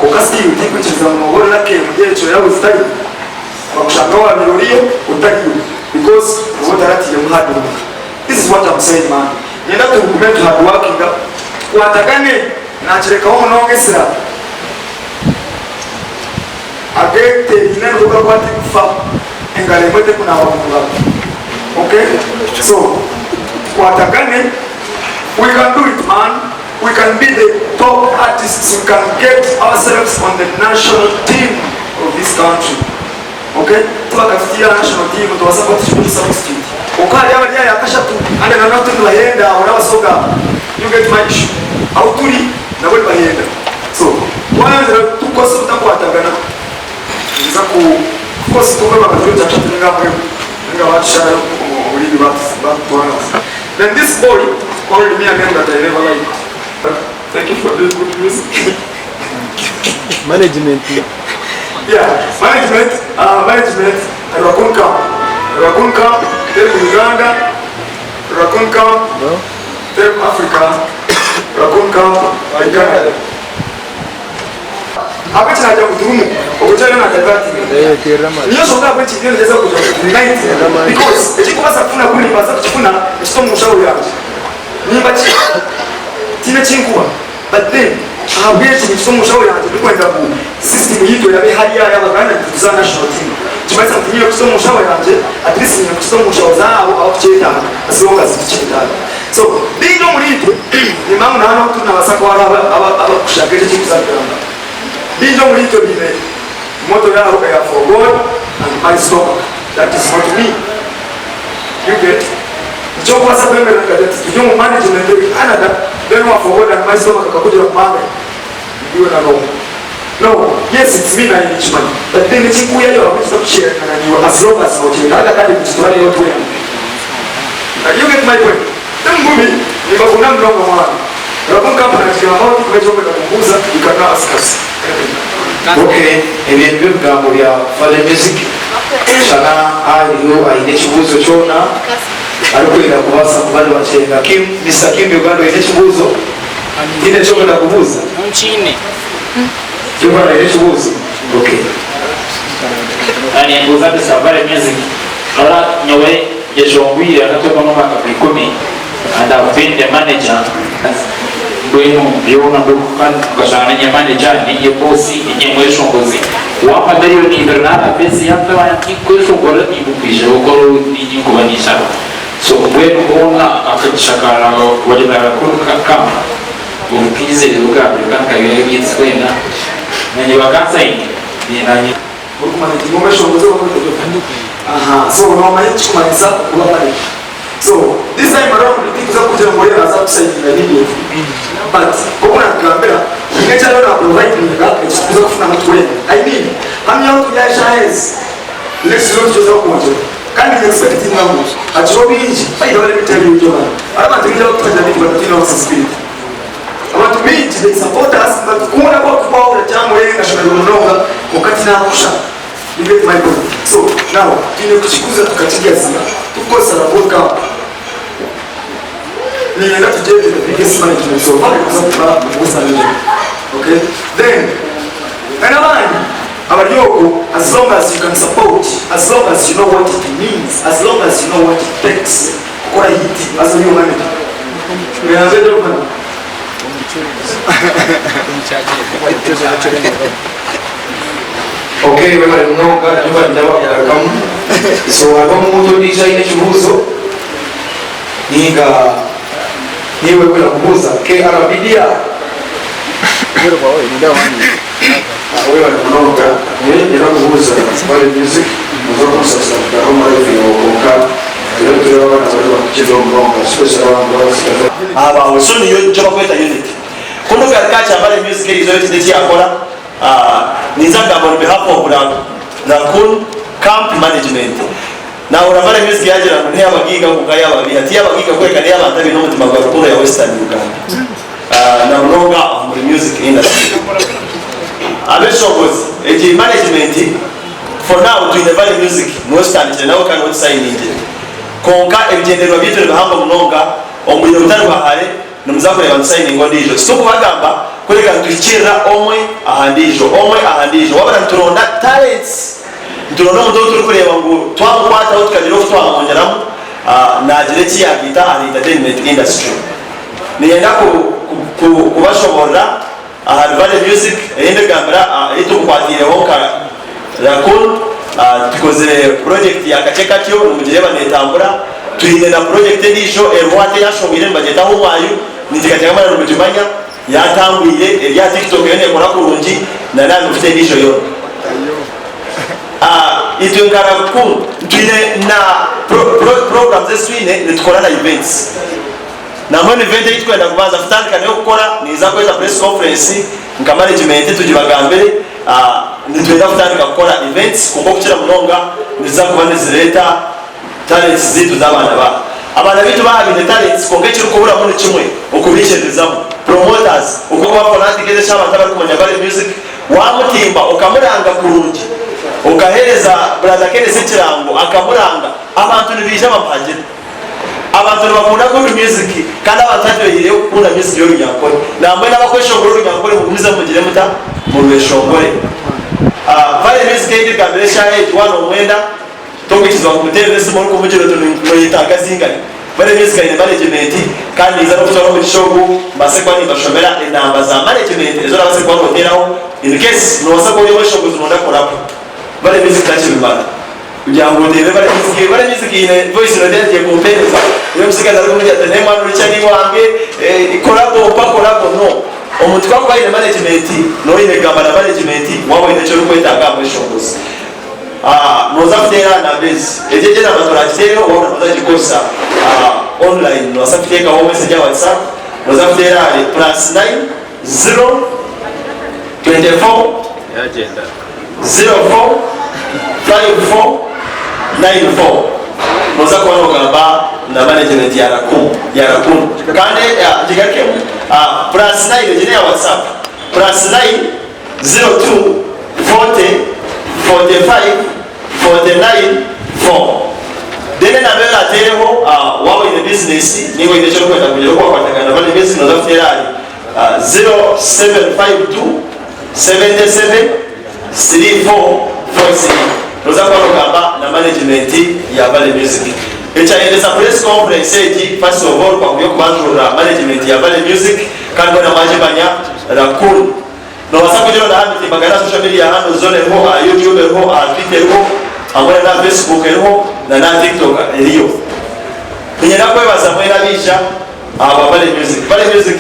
Speaker 13: Kwonka still tinkwikiriza ngu nooba ori lucky omuri ekyo yaaba zitari bakushanga wabaire oriyo otariyo because nooba otaratiiremu hard work. This is what I'm saying man. Niinyenda tugume tu hard workinga tukwatagane nakirekaho munonga esira. Ageteine nigo gakwata egufa, engaro emwe tekunaaba mu ngaro. Ok so tukwatagane we can do it man, we can be the top artists, we can get ourselves on the national team of this country. Ok tibakatutiire aha national team nitubaasa kuba tukiri omu substitute kwonka hariyo abari aha yakashatu kandi na nabo nibahenda aho n'abasoga you get my issue ahu turi nabo nibahenda. So twayongyera tukukozesa obutakwatagana nibiza ku of course twonka bakatwiha omu kyakashatu ninga aha muheru ninga batusharayo omu league batutwara Then this boy called me a name that I never liked Thank you for doing good music.
Speaker 1: Management.
Speaker 13: Yeah, management, management, Raccoon Camp. Raccoon Camp, teri mu Uganda, Raccoon Camp, teri mu Africa, Raccoon Camp, in Canada. Ahabw'enki naagira ngu turimu? Obwo kyariyo naadivatinga. Niyo nshonga ahabw'enki ndiyo ningyezaho kugira ngu tu-unite because eki ndikubaasa kufuna kuri nimbaasa kukifuna ekiti omu nshaho yangye. Nimba ki tihaine eki nkuha but then ahabw'eki nikita omu nshaho yangye ndikwenda ngu system yaitu erabe hariya yaaba kandi nituza aha national team. Nikimanyisa ngu tinyine kukita omu nshaho yangye at least nyine kukita omu nshaho zaabo abakukyetaaga as long as nitukyetaaga. So baingi omuri itwe nimba ngu na hanu ahu turi nabaasa kuba hariho abakushaka ekyo ekirikuza kugamba. Baingi omuri itwe baine motto yaabo eya for God and my stomach that is not me. You get? Nikyo okubaasa kwemerera nkagira nti turi omu management eri Canada then owa for God and my stomach akakugira ngu maame ndiwe na n'oha. No, yes it's me naanye ninkimanya but then ekinkuuyayo ahabw'enki ntakusharinga naiwe as long as nokyetaaga kandi nikiturabyaho twembi. You get my point? Timububi, nimbakunda munonga mwana. Rabu Nkampa nakigambaho tikuba ekyokwenda kumbuuza, you can ask us anything.
Speaker 5: Ok ebyo nibyo bigambo bya Valley Music shana hariyo aine ekibuuzo kyona arikwenda kubaasa kuba nibakyenga Kim Mister Kim Uganda oine ekibuuzo? Tihaine ekyokwenda kubuuza? Giovanni oine ekibuuzo? Ok.
Speaker 11: Nimbuuza Mister Valley Music Rora nyowe nyejongwire hati ogu n'omwaka gwa ikumi and I've been the manager mbwenu byona okashanga ninye manager, ninye boss, ninye mweshongozi wampa miriyoni ibiri naaba busy tinkweshongora tinkukwija gukora ou ninkuba ninshaba so mbwenu hoona akagisha ka bagyenda kampa obutizere bwa Africa nka twena nanye bakansayinga nanye.
Speaker 13: Orikumanya oti omweshongozi oba orikweta Aha so nomanya ekikumanyisa okuba manager. So this time around tikuza kugira ngu oriya naza kusayininga immediately but nkoku nakugambira haine eki ariyo na providinga eki tukuza kufunamu twena. I mean hamya ahu turi aha eshaaha ezi next week nitugyezaho kwongyera kandi ni expectinga ngu hakireho bingi by the way let me tell you Johan hariho abantu baingi abakutuhagira beitu batatwineho responsibility. Abantu baingi they support us nibatukunda ku ahabw'okuba kyamurenga ashemererwa munonga kwonka tinakusha you get my point so now twine kukikuza tukakigaziya tukukozesa na both camp ninyenda tugyete the biggest management so far ekuza kuba omu western region okay then and abandi abari okwo as long as you can support as long as you know what it means as long as you know what it takes kukora hit as ori manager
Speaker 5: Ok webare munonga nyowe ndaba kugarukamu so hariho omuntu ondiijo aine ekibuuzo ninga niiwe orikwenda kubuuza KR Media Webare munonga nyowe nyenda kubuuza Valley Music muze kunsasira kugaruka omu live yaawe kwonka
Speaker 1: Abawe so niyo nikyo bakweta unity. Kunu garuka aha kya Valley Music eriizooba ekindi eki yakora ninza kugamba on behalf of Raccoon Camp Management. Nahurira Valley Music yagira ngu neyabagaiga kwonka yababiiha. Tiyabagaiga kureka neyabantu abaine omutima gwa rukundo ya Western Uganda na munonga omuri music industry. Abeshongozi egi management For now twine Valley Music niwe tutandikire nawe kandi niwe tusayiningire. Kwonka ebigyendererwa byaitu nibihango munonga, omu bwire butari bwa hare nimuza kureeba nitusayininga ondiijo. Titurikubagamba kureka nituhikiirira omwe aha ndiijo, omwe aha ndiijo. Wabura nituronda talents, nituronda omuntu ou turikureeba ngu twamukwataho tukagira oku twamwongyeramu naagira eki yaagaita ahari entertainment industry. Niinyenda kubashoboorora. Ahari Valley Music ei ndigambira ei tubukwatiireho nka Raccoon tukozire purojekiti ya Kakye Katyo nimugireeba netambura. Twine na purojekiti endiijo eriho hati eyashohwire nibagyeta Who Are You ninteekateeka mwena nimugimanya yatambwire eri aha TikTok eriyo nekora kurungi na n'aha mikutu endiijo yoona. Itwe nka Raccoon twine na programs ezi twine nitukora na events. Nambwenu event ei tukwenda kubanza kutandika nayo kukora ninza kweta press conference nka management tugibagambire. Nitwenda kutandika kukora events kwonka okukira munonga niziza kuba nizireeta talents zaitu z'abaana ba. Abaana baitu baaba baine talents kwonka ekirikuburamu ni kimwe okubaikiririzamu. Promoters oku bakora hati nk'ezi eshaaha abantu abarikumanya Valley Music wamutimba okamuranga kurungi okaheereza Brother Kenneth ekirango akamuranga abantu nibaija bamuhagire. Abantu nibakunda good music kandi abantu hati behireyo kukunda music y'orunyankore. Nambwenu abakweshongora orunyankore mugumizemu mugire muta? Murweshongore. Vale music ei ndigambira eshaaha egi waaba nomwenda tokwikirizibwa kumuteerera esimu orikumugira oti noyetaaga zingahi. Vale music aine management kandi ninza nokutwara omugisha ogu mbaase kuba nimbashomera enamba za management ezi orabaase kuba noteeraho in case nobaasa kuba ori omweshongozi noyenda collabo. Vale music takibimara. Kugira ngu oteebe Vale Music, Vale Music eine voice note yagiye kumpereza ey'omutsigazi arikumugira ati naye mwana ori chani wange collabo mpa collabo no omuntu ku akuba aine management nooba oine kugamba na management waaba oine eki orikwetaaga aha mweshongozi nooza kuteera aha namba ezi egi egi enamba turagiteereho waaba nooza kugikozesa online noobaasa kuteekaho message aha WhatsApp nooza kuteera ahari +9 0 24 045494 Noza kuba nogamba na management ya Rakum ya Rakum kandi ngigarukemu +9 egi neya WhatsApp +9 02 40 45 49 4 Then enamba eyi orateereho waaba oine business ninga oine eki orikwenda kugira oku wakwatagana na Valley Music noza kuteera ahari 0752 77 3443 Noza kuba nogamba na management ya Valley Music. Ekyayendesa press conference egi first of all kwakuri okubanjurira management ya Valley Music kandi mwena mwagimanya Raccoon. Nobasa kugironda aha mitimbagano aha social media handles zona eriho aha YouTube eriho aha Twitter eriho hamwe na aha Facebook eriho na n'aha TikTok eriyo. Niinyenda kwebaza mwena abaija ahabwa Valley Music. Valley Music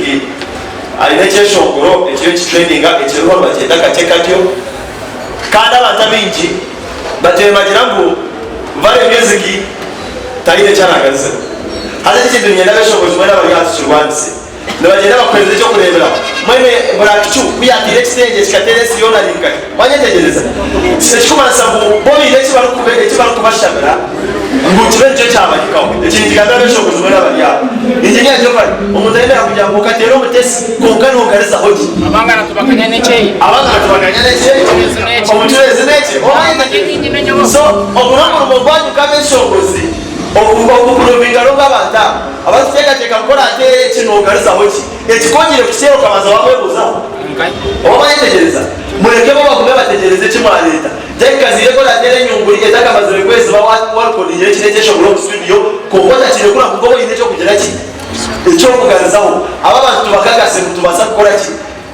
Speaker 1: aine ekyeshongoro ekiriyo nikitrendinga ekiriho nibakyeta Kakye Katyo kandi abantu abaingi batwire nibagira ngu Valley Music taine eki aragaruzeho. Haza eki ekintu niinyenda abeshongozi mwena abari aha tukirwanise. Nibagyenda bakuhereza eky'okureeberaho. Mbwenu Black Chu ku yaataire ekitengye kikateera ensi yoona ari nkahi? Wanyetegyereza? Ekirikumanyisa ngu bo baine eki barikuba eki barikubashabira ngu kibe nikyo kyabahikaho. Eki ninkigambira abeshongozi mwena abari aha. Engineer Geoffrey, omuntu ayemerera kugira ngu okateera omutesi kwonka noogarizaho gye.
Speaker 10: Abangana tubakanya n'ekye.
Speaker 1: Abangana tubakanya n'ekye. Omucureezi n'ekye. Wanyetegyereza? So ogu n'omurimo gwanyu nk'abeshongozi oku-okupuruvinga n'ogw'abantu aba. Abarikuteekateeka ngu ku oraateere eki noogarizaho ki? Eki ku ogiire kukiteera okabanza waamwebuuzaho? Oba mwayetegyereza? Mureke bo bagume bategyereze eki mwareeta. Jack Kaziire ku oraateere enyunguri etakamazire kwezi ba warekodingire eki n'ekyeshongoro omu situdiyo kwonka otakirekura ngu obe oine eky'okugira ki? Eky'okugarizaho. Aba abantu tubakakase ngu nitubaasa kukora ki?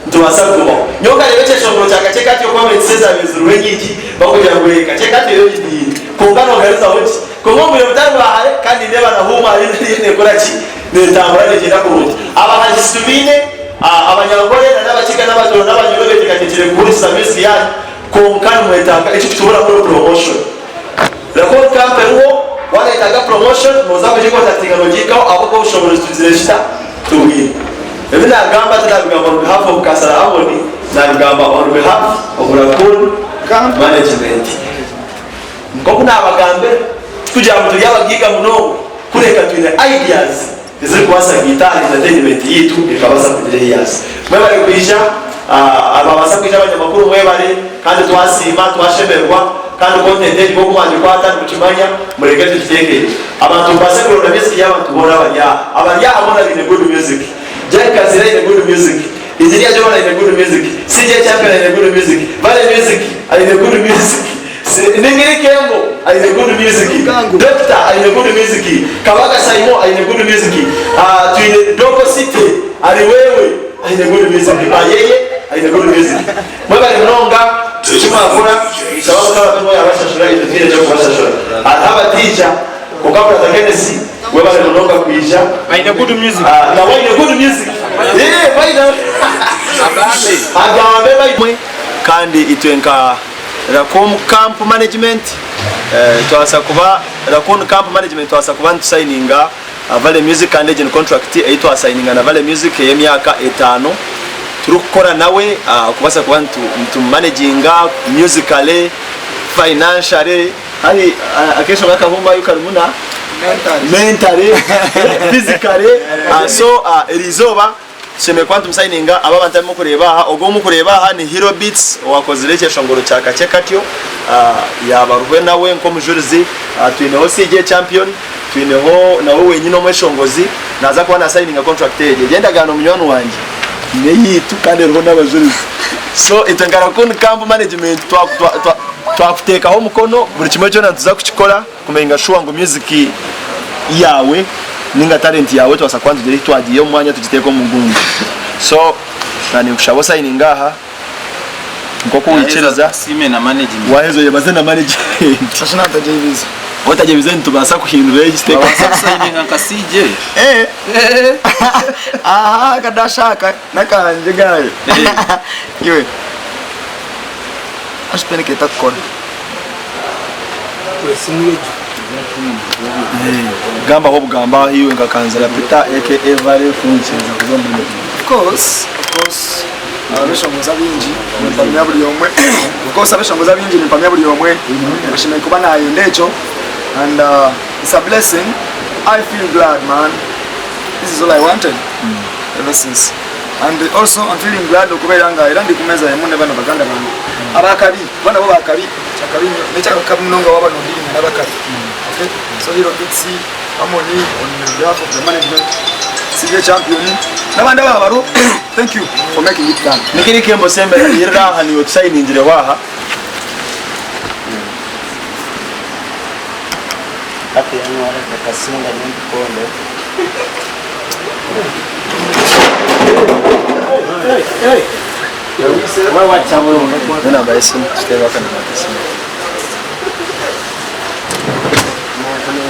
Speaker 1: Nitubaasa kugumaho. Nyowe nkareeba ekyeshongoro kya Kakye Katyo comments ezaabaire ziriho enyingi barikugira ngu ee Kakye Katyo yo ogitiire. Kwonka noogarizaho ki? Kwonka omu bwire butari bwa hare kandi nindeeba na Huuma ariyo nariyo neekora ki? Neetambura neegyenda kurungi. Abahagizi tubaine, Abanyankore na n'Abakiga n'Abatooro n'Abanyoro beeteekateekire kuhurikiza music yaanyu kwonka nimwetaaga ekirikutuburamu ni promotion. Record camp eriho, waayetaaga promotion nooza kugikontakitinga noogihikaho ahabw'okuba obushoboorozi tugizire kita? Tubwine. Ebi naagamba tinabigamba on behalf of Kansala Amon, nabigamba on behalf of Raccoon management. Nk'oku naabagambira, tikugira ngu turi abagaiga munonga, kureka twine ideas ezirikubaasa kuhita aha entertainment yaitu ekabaasa kugira eyi yaaza. Mwebare kwija, ababaasa kwija abanyamakuru mwebare kandi twasiima, twashemererwa kandi content egi nk'oku mwagikwata nimukimanya, mureke tugiteeke. Abantu mubaase kuronda music y'abantu boona abari aha. Abari aha boona baine good music. Jack Kazira aine good music, Engineer Jovan aine good music, CJ Champion aine good music, Valley Music aine good music, Ningiri Kembo aine good music, Doctor aine good music, Kabaga Saimo aine good music, twine Dogo City ari wewe aine good music, Bayeye aine good music. Mwebare munonga eki mwakora nshaba Mukama abe niwe yabashashura itwe twiine ekyokubashashura. Hariho abatiija kwonka Brother Kenneth webare munonga kwija.
Speaker 10: Aine good music.
Speaker 1: Nawe aine good music. Eeh by the way. Agambe by. Kandi itwe nka Raccoon Camp Management twabasa kuba Raccoon Camp Management twabasa kuba nitusayininga Valley Music kandi egi ni contract ei twasayininga na Valley Music ey'emyaka etaano turikukora nawe kubaasa kuba nitumumanaginga musically, financially Hari akeshonga akahumba ahu karimu na mentally, physically so eriizooba tushemereire kuba nitumusayininga aba abantu abu murikureeba aha ogu ou murikureeba aha ni Hero Beats owakozire ekyeshongoro kya Kakye Katyo yaaba aruhwe nawe nk'omujurizi. Twineho CJ Champion. Twineho nawe wenyine omweshongozi naza kuba na sayininga contract egi. Egi endagaano munywani wangye n'eyaitu kandi eriho n'abajurizi. So itwe nka Raccoon Camp management twakuteekaho omukono buri kimwe kyona nituza kukikora kumakinga sure ngu music yaawe ninga talent yaawe tubaasa kuba nitugira ehi twagiiha omu mwanya tugiteeka omu gundi. So ninkushaba osayininge aha. Nk'oku waikiriza, waaheza oyebaze na management. Otagyeibize nitubaasa kuhindura ekiteekateeko.
Speaker 2: Wabaasa kusayininga nka CJ.
Speaker 3: Aha akadashaka nakangye gaye. Iwe. Ashipeni ketakukora.
Speaker 1: Gambaho obugambo aho iwe nka Kanzira Peter aka Vale kunyikiriza kuza omu management.
Speaker 3: Of course, of course. Abeshongozi abaingi nimpamya buri omwe of course abeshongozi abaingi nimpamya buri omwe ashemereire kuba nayenda ekyo and it's a blessing I feel glad man this is all I wanted ever since and also I'm feeling glad okubeera nga era ndi kumeza emu ne bano baganda bange abakabi kuba nabo bakabi kyakabi nnyo nekyakabi munonga waba nodiringa nabakabi okay so Hero Beats Harmony on behalf of the management CJ Champion n'abandi aba baro thank you for making it done.
Speaker 1: Nikiri Kembo sembera yirira aha niiwe tusayiningireho aha.
Speaker 15: Hati yanwara akasinga n'ebikondo.
Speaker 1: N'enamba y'esimu tuteereho akanamba k'esimu.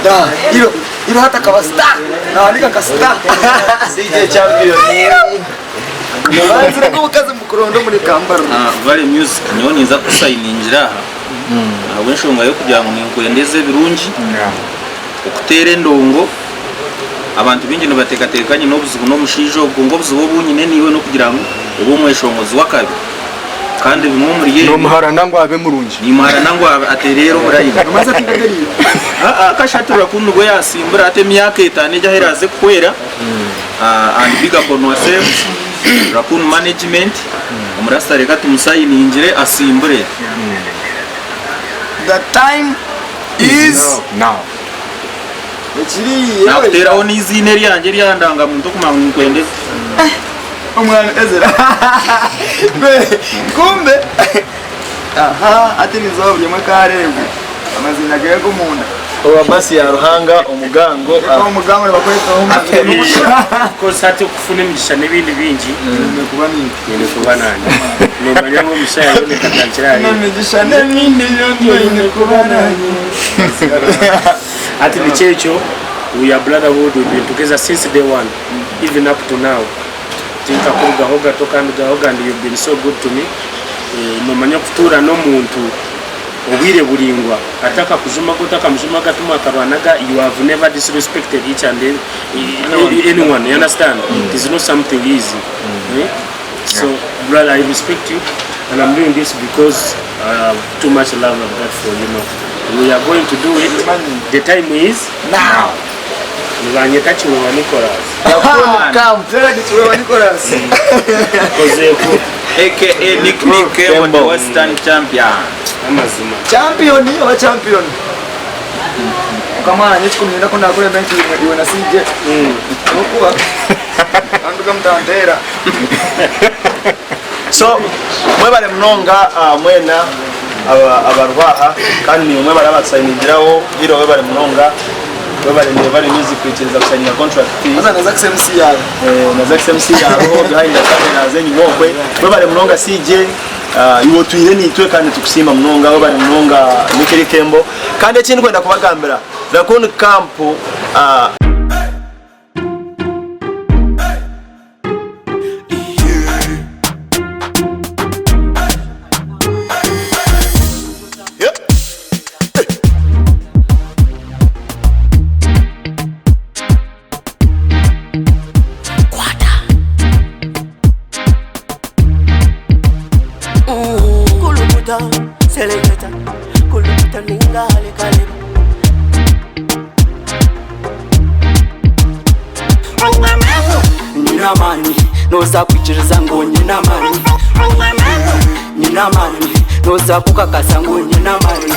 Speaker 3: Da, hiro, hiro hati akaba star. Naandika nka star.
Speaker 1: CJ Champion.
Speaker 3: Banzire nk'omukazi mukuronda omuri Kampala.
Speaker 2: Ah, Valley Music nyowe ninza kusayiningira aha ahabw'enshonga y'okugira ngu ninkwendeza ebirungi okuteera endongo abantu baingi nibateekateeka nyine obuzibu n'omushaija ogu kwonka obuzibu obu nyine naiwe n'okugira ngu obe omweshongozi w'akabi Kandi bimwe omuri ebi.
Speaker 13: Nomuharana ngu abe murungi.
Speaker 2: Nimuharana ngu atereere omu line. Aa Kashatura ku nibwo yasimbura hati emyaka etano egi ahu eraaze kuhwera and big up on yourself Raccoon management omurasta reka tumusayiningire asimbure.
Speaker 3: The time is
Speaker 13: now.
Speaker 2: Nakuteeraho n'eiziina eryangye erya ndangamuntu okumanya ngu ninkwendeza.
Speaker 3: Omwana Ezra kumbe aha ati nizooba buri omwe kareebwe amaziina geye g'omunda.
Speaker 1: Owa basi ya Ruhanga omugango.
Speaker 3: Omugango nibakwetaho
Speaker 4: Of hati okufuna emigisha n'ebindi bingi
Speaker 3: nyine kuba niiwe.
Speaker 4: Nyine kuba nanye. Nomanya ngu emigisha yaawe ekatandikira ahari iwe.
Speaker 3: Emigisha n'ebindi byona oine kuba nanye.
Speaker 4: Hati nikyo ekyo we are brotherhood we've been together since day one even up to now. Tinkakurugahoga tokandugahoga and you've been so good to me. Nomanya okutuura n'omuntu obwire buraingwa atakakujumaga otakamujumaga timwakarwanaga you have never disrespected each and anyone you understand it is not something easy so brother I respect you and I'm doing this because I have too much love I've got for you know we are going to do it the time is
Speaker 3: now.
Speaker 4: Nibanyeta Kiweewa Nicholas.
Speaker 3: Gerald Kiweewa Nicholas.
Speaker 4: Kozeeko.
Speaker 2: Aka Nick Nick Kembo the Western Champion.
Speaker 4: Amazima.
Speaker 3: Champion oba champion. Mukama wangye ekikumi ku nakora event iwe na CJ. Nokuba anduga mutanteera.
Speaker 1: So mwebare munonga mwena abariho aha kandi naimwe mwebare abatusayiningiraho Hero webare munonga webare Nevare Music kwikiriza kusayininga contract.
Speaker 3: Haza na Zax MC yawe.
Speaker 1: Na Zax MC yaroho behind the cameras enyima okwe. Webare munonga CJ iwe otwire naitwe kandi nitukusiima munonga webare munonga Nick Kembo. Kandi eki ndikwenda kubagambira Raccoon Camp
Speaker 16: Kulukuta, seleketa, kulukuta ninga halikaleba. Nyine amaani noza kwikiriza ngu nyine amaani nyine amaani noza kukakasa ngu nyine amaani.